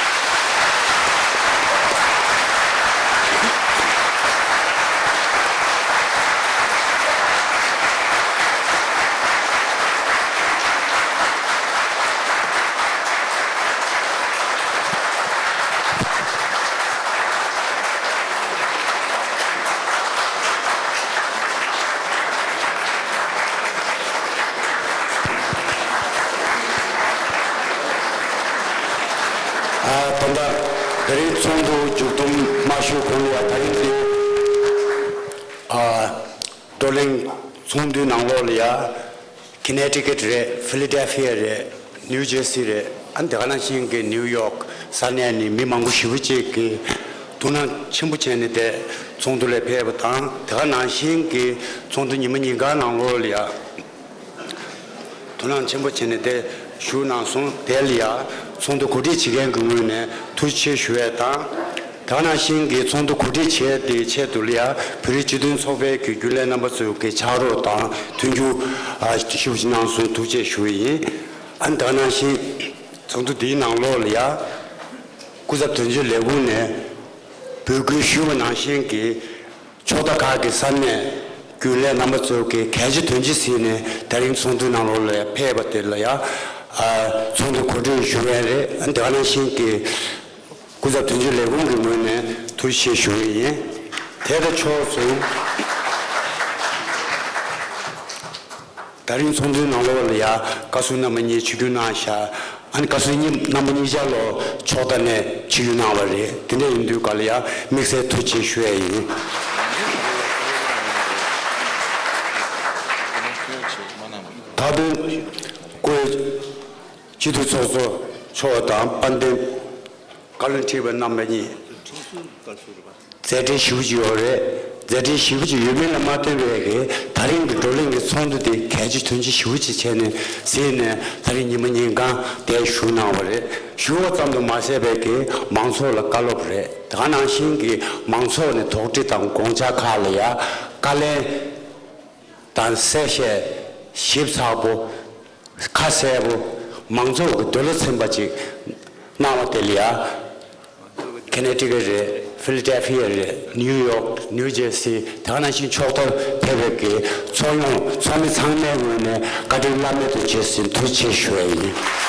ཨ། ད་ལྟ་དེ་རིང་ཚོགས་འདུ་མཇུག་བསྡོམས་མ་ཞུ་གོང་ལ་ཡ། དེ་རིང་འདི་ཨ། བགྲོ་གླེང་ཚོགས་འདུའི་ནང་ལོགས་ལ་ཡ། ཁི་ནེ་ཊི་ཀེཊ་རེད། ཕི་ལ་ཌེལ་ཕི་ཡ་རེད། ནིའུ་ཇར་སི་རེད། ཨ་ནི་དེ་ག་ནང་བཞིན་གྱི་ནིའུ་ཡོག་ས་གནས་ནས་མི་མང་པོ་ཞེ་པོ་ཅིག་གིས་ཐུགས་སྣང་ཆེན་པོ་བྱས་ནས་དེ་ཚོགས་འདུ་ལ་ཕེབས་པ་དང་། དེ་ག་ནང་བཞིན་གྱི་ཚོགས་འདུ་ཉི་མ་ཉིན་གང་ནང་ལོགས་ལ་ཡ། ཐུགས་སྣང་ཆེན་པོ་བྱས་ནས་དེ་བཞུགས་གནང་སོང་། དེ་ལ་ཡ་ཚོགས་འདུ་གོ་སྒྲིག་བྱེད་མཁན་གྱི་ངོས་ནས་ཐུགས་རྗེ་ཆེ་ཞུ་ཡས་དང་། དེ་ག་ནང་བཞིན་གྱི་ཚོགས་འདུ་གོ་སྒྲིག་བྱས་དེའི་ཆེད་དུ་ལ་ཡ་བོད་རིགས་སྤྱི་མཐུན་ཚོགས་པའི་གི་རྒྱུན་ལས་རྣམ་པ་ཚོའི་གི་ཕྱག་རོགས་དང་མཐུན་འགྱུར་ཨ་ཞུ་ཞུ་གནང་སོང་། ཐུགས་རྗེ་ཆེ་ཞུ་ཡི་ཡིན། ཨ་ནི་དེ་ག་ནང་བཞིན་ཚོགས་འདུ་འདིའི་ནང་ལོགས་ལ་ཡ་སྐུ་ཚབ་དོན་གཅོད་ལས་ཁུངས་ནས་འབོད་སྐུལ་ཞུས་པ་ནང་བཞིན་གྱི། ཕྱོགས་མཐའ་ཁག་གི་ས་གནས་རྒྱུན་ལས་རྣམ་པ་ཚོ་གིས་གལ་ཆེ་དོན་ཆེ་བརྩིས་ནས་དེ་རིང་ཚོགས་འདུའི་ནང་ལོགས་ལ་ཕེབས་པ་དེ་ལ་ཡང་ཚོགས་འདུ་གོ་སྒྲིག་ཞུ་མཁན་རེད། དེ་ག་ནང་བཞིན་གྱི་སྐུ་ཚབ་དོན་གཅོད་ལས་ཁུངས་ཀྱི་ངོས་ནས་ཐུགས་རྗེ་ཆེ་ཞུ་གི་ཡིན། དེ་ལྟ་ཕྱོགས་སུ་དེ་རིང་ཚོགས་འདུའི་ནང་ལོགས་ལ་ཡང་བཀའ་ཟུར་རྣམ་པ་གཉིས་ཆིབས་བསྒྱུར་གནང་བཞག་ཨ་ནི་བཀའ་ཟུར་གཉིས་རྣམ་པ་གཉིས་ཆ་ལོ་ཕྱོགས་མཐའ་ནས་ཆིབས་བསྒྱུར་གནང་བ་རེད། དེ་འདྲ་ཡིན་དུས་ག་ལ་ཡ་དམིགས་བསལ་ཐུགས་རྗེ་ཆེ་ཞུ་ཡ་ཡིན། ད་དུང་སྐུའི་སྤྱི་འཐུས་ཚོགས་གཙོ་མཆོག་དང་དཔལ་ལྡན་བཀའ་བློན་ཁྲི་པ་རྣམ་པ་གཉིས། མཛད་འཕྲིན་ཞེ་པོ་ཅིག་ཡོད་རེད། མཛད་འཕྲིན་ཞེ་པོ་ཅིག་ཡོད་མིན་ལ་མ་ལྟོས་པའི་གི་ད་རིང་གི་བགྲོ་གླེང་གི་ཚོགས་འདུ་དེ་གལ་ཆེ་དོན་ཆེ་ཞེ་པོ་ཅིག་བྱས་ནས་གཟིགས་ནས་ད་རིང་ཉི་མ་ཉིན་གང་དེ་བཞུགས་གནང་བ་རེད། བཞུགས་པ་ཙམ་དུ་མ་ཟད་པའི་གི་མང་ཚོགས་ལ་བཀའ་སློབ་རེད། དེ་ག་ནང་བཞིན་གི་མང་ཚོགས་ནས་དོགས་འདྲི་དང་དགོངས་འཆར་ཁག་ལ་ཡ་བཀའ་ལན་དང་གསལ་བཤད་ཞིབ་ཚགས་པོ། ཁ་གསལ་པོ། མང་ཚོགས་ཀྱི་འདོད་བློ་ཚིམ་པ་ཅིག་གནང་བ་དེ་ལ་ཡ། ཁེ་ནེ་ཊི་ཀེཊ་རེད། ཕི་ལ་ཌེལ་ཕི་ཡ་རེད། ནིའུ་ཡོག་ནིའུ་ཇེར་སི། དེ་ག་ནང་བཞིན་ཕྱོགས་མཐར་ཕེབས་པའི་གི་ཚོགས་ཡོངས་ཚོགས་མི་ཚང་མའི་ངོས་ནས་བཀའ་དྲིན་བླ་མེད་དུ་ཆེ་ཟེར་ཐུགས་རྗེ་ཆེ་ཞུ་ཡ་ཡིན།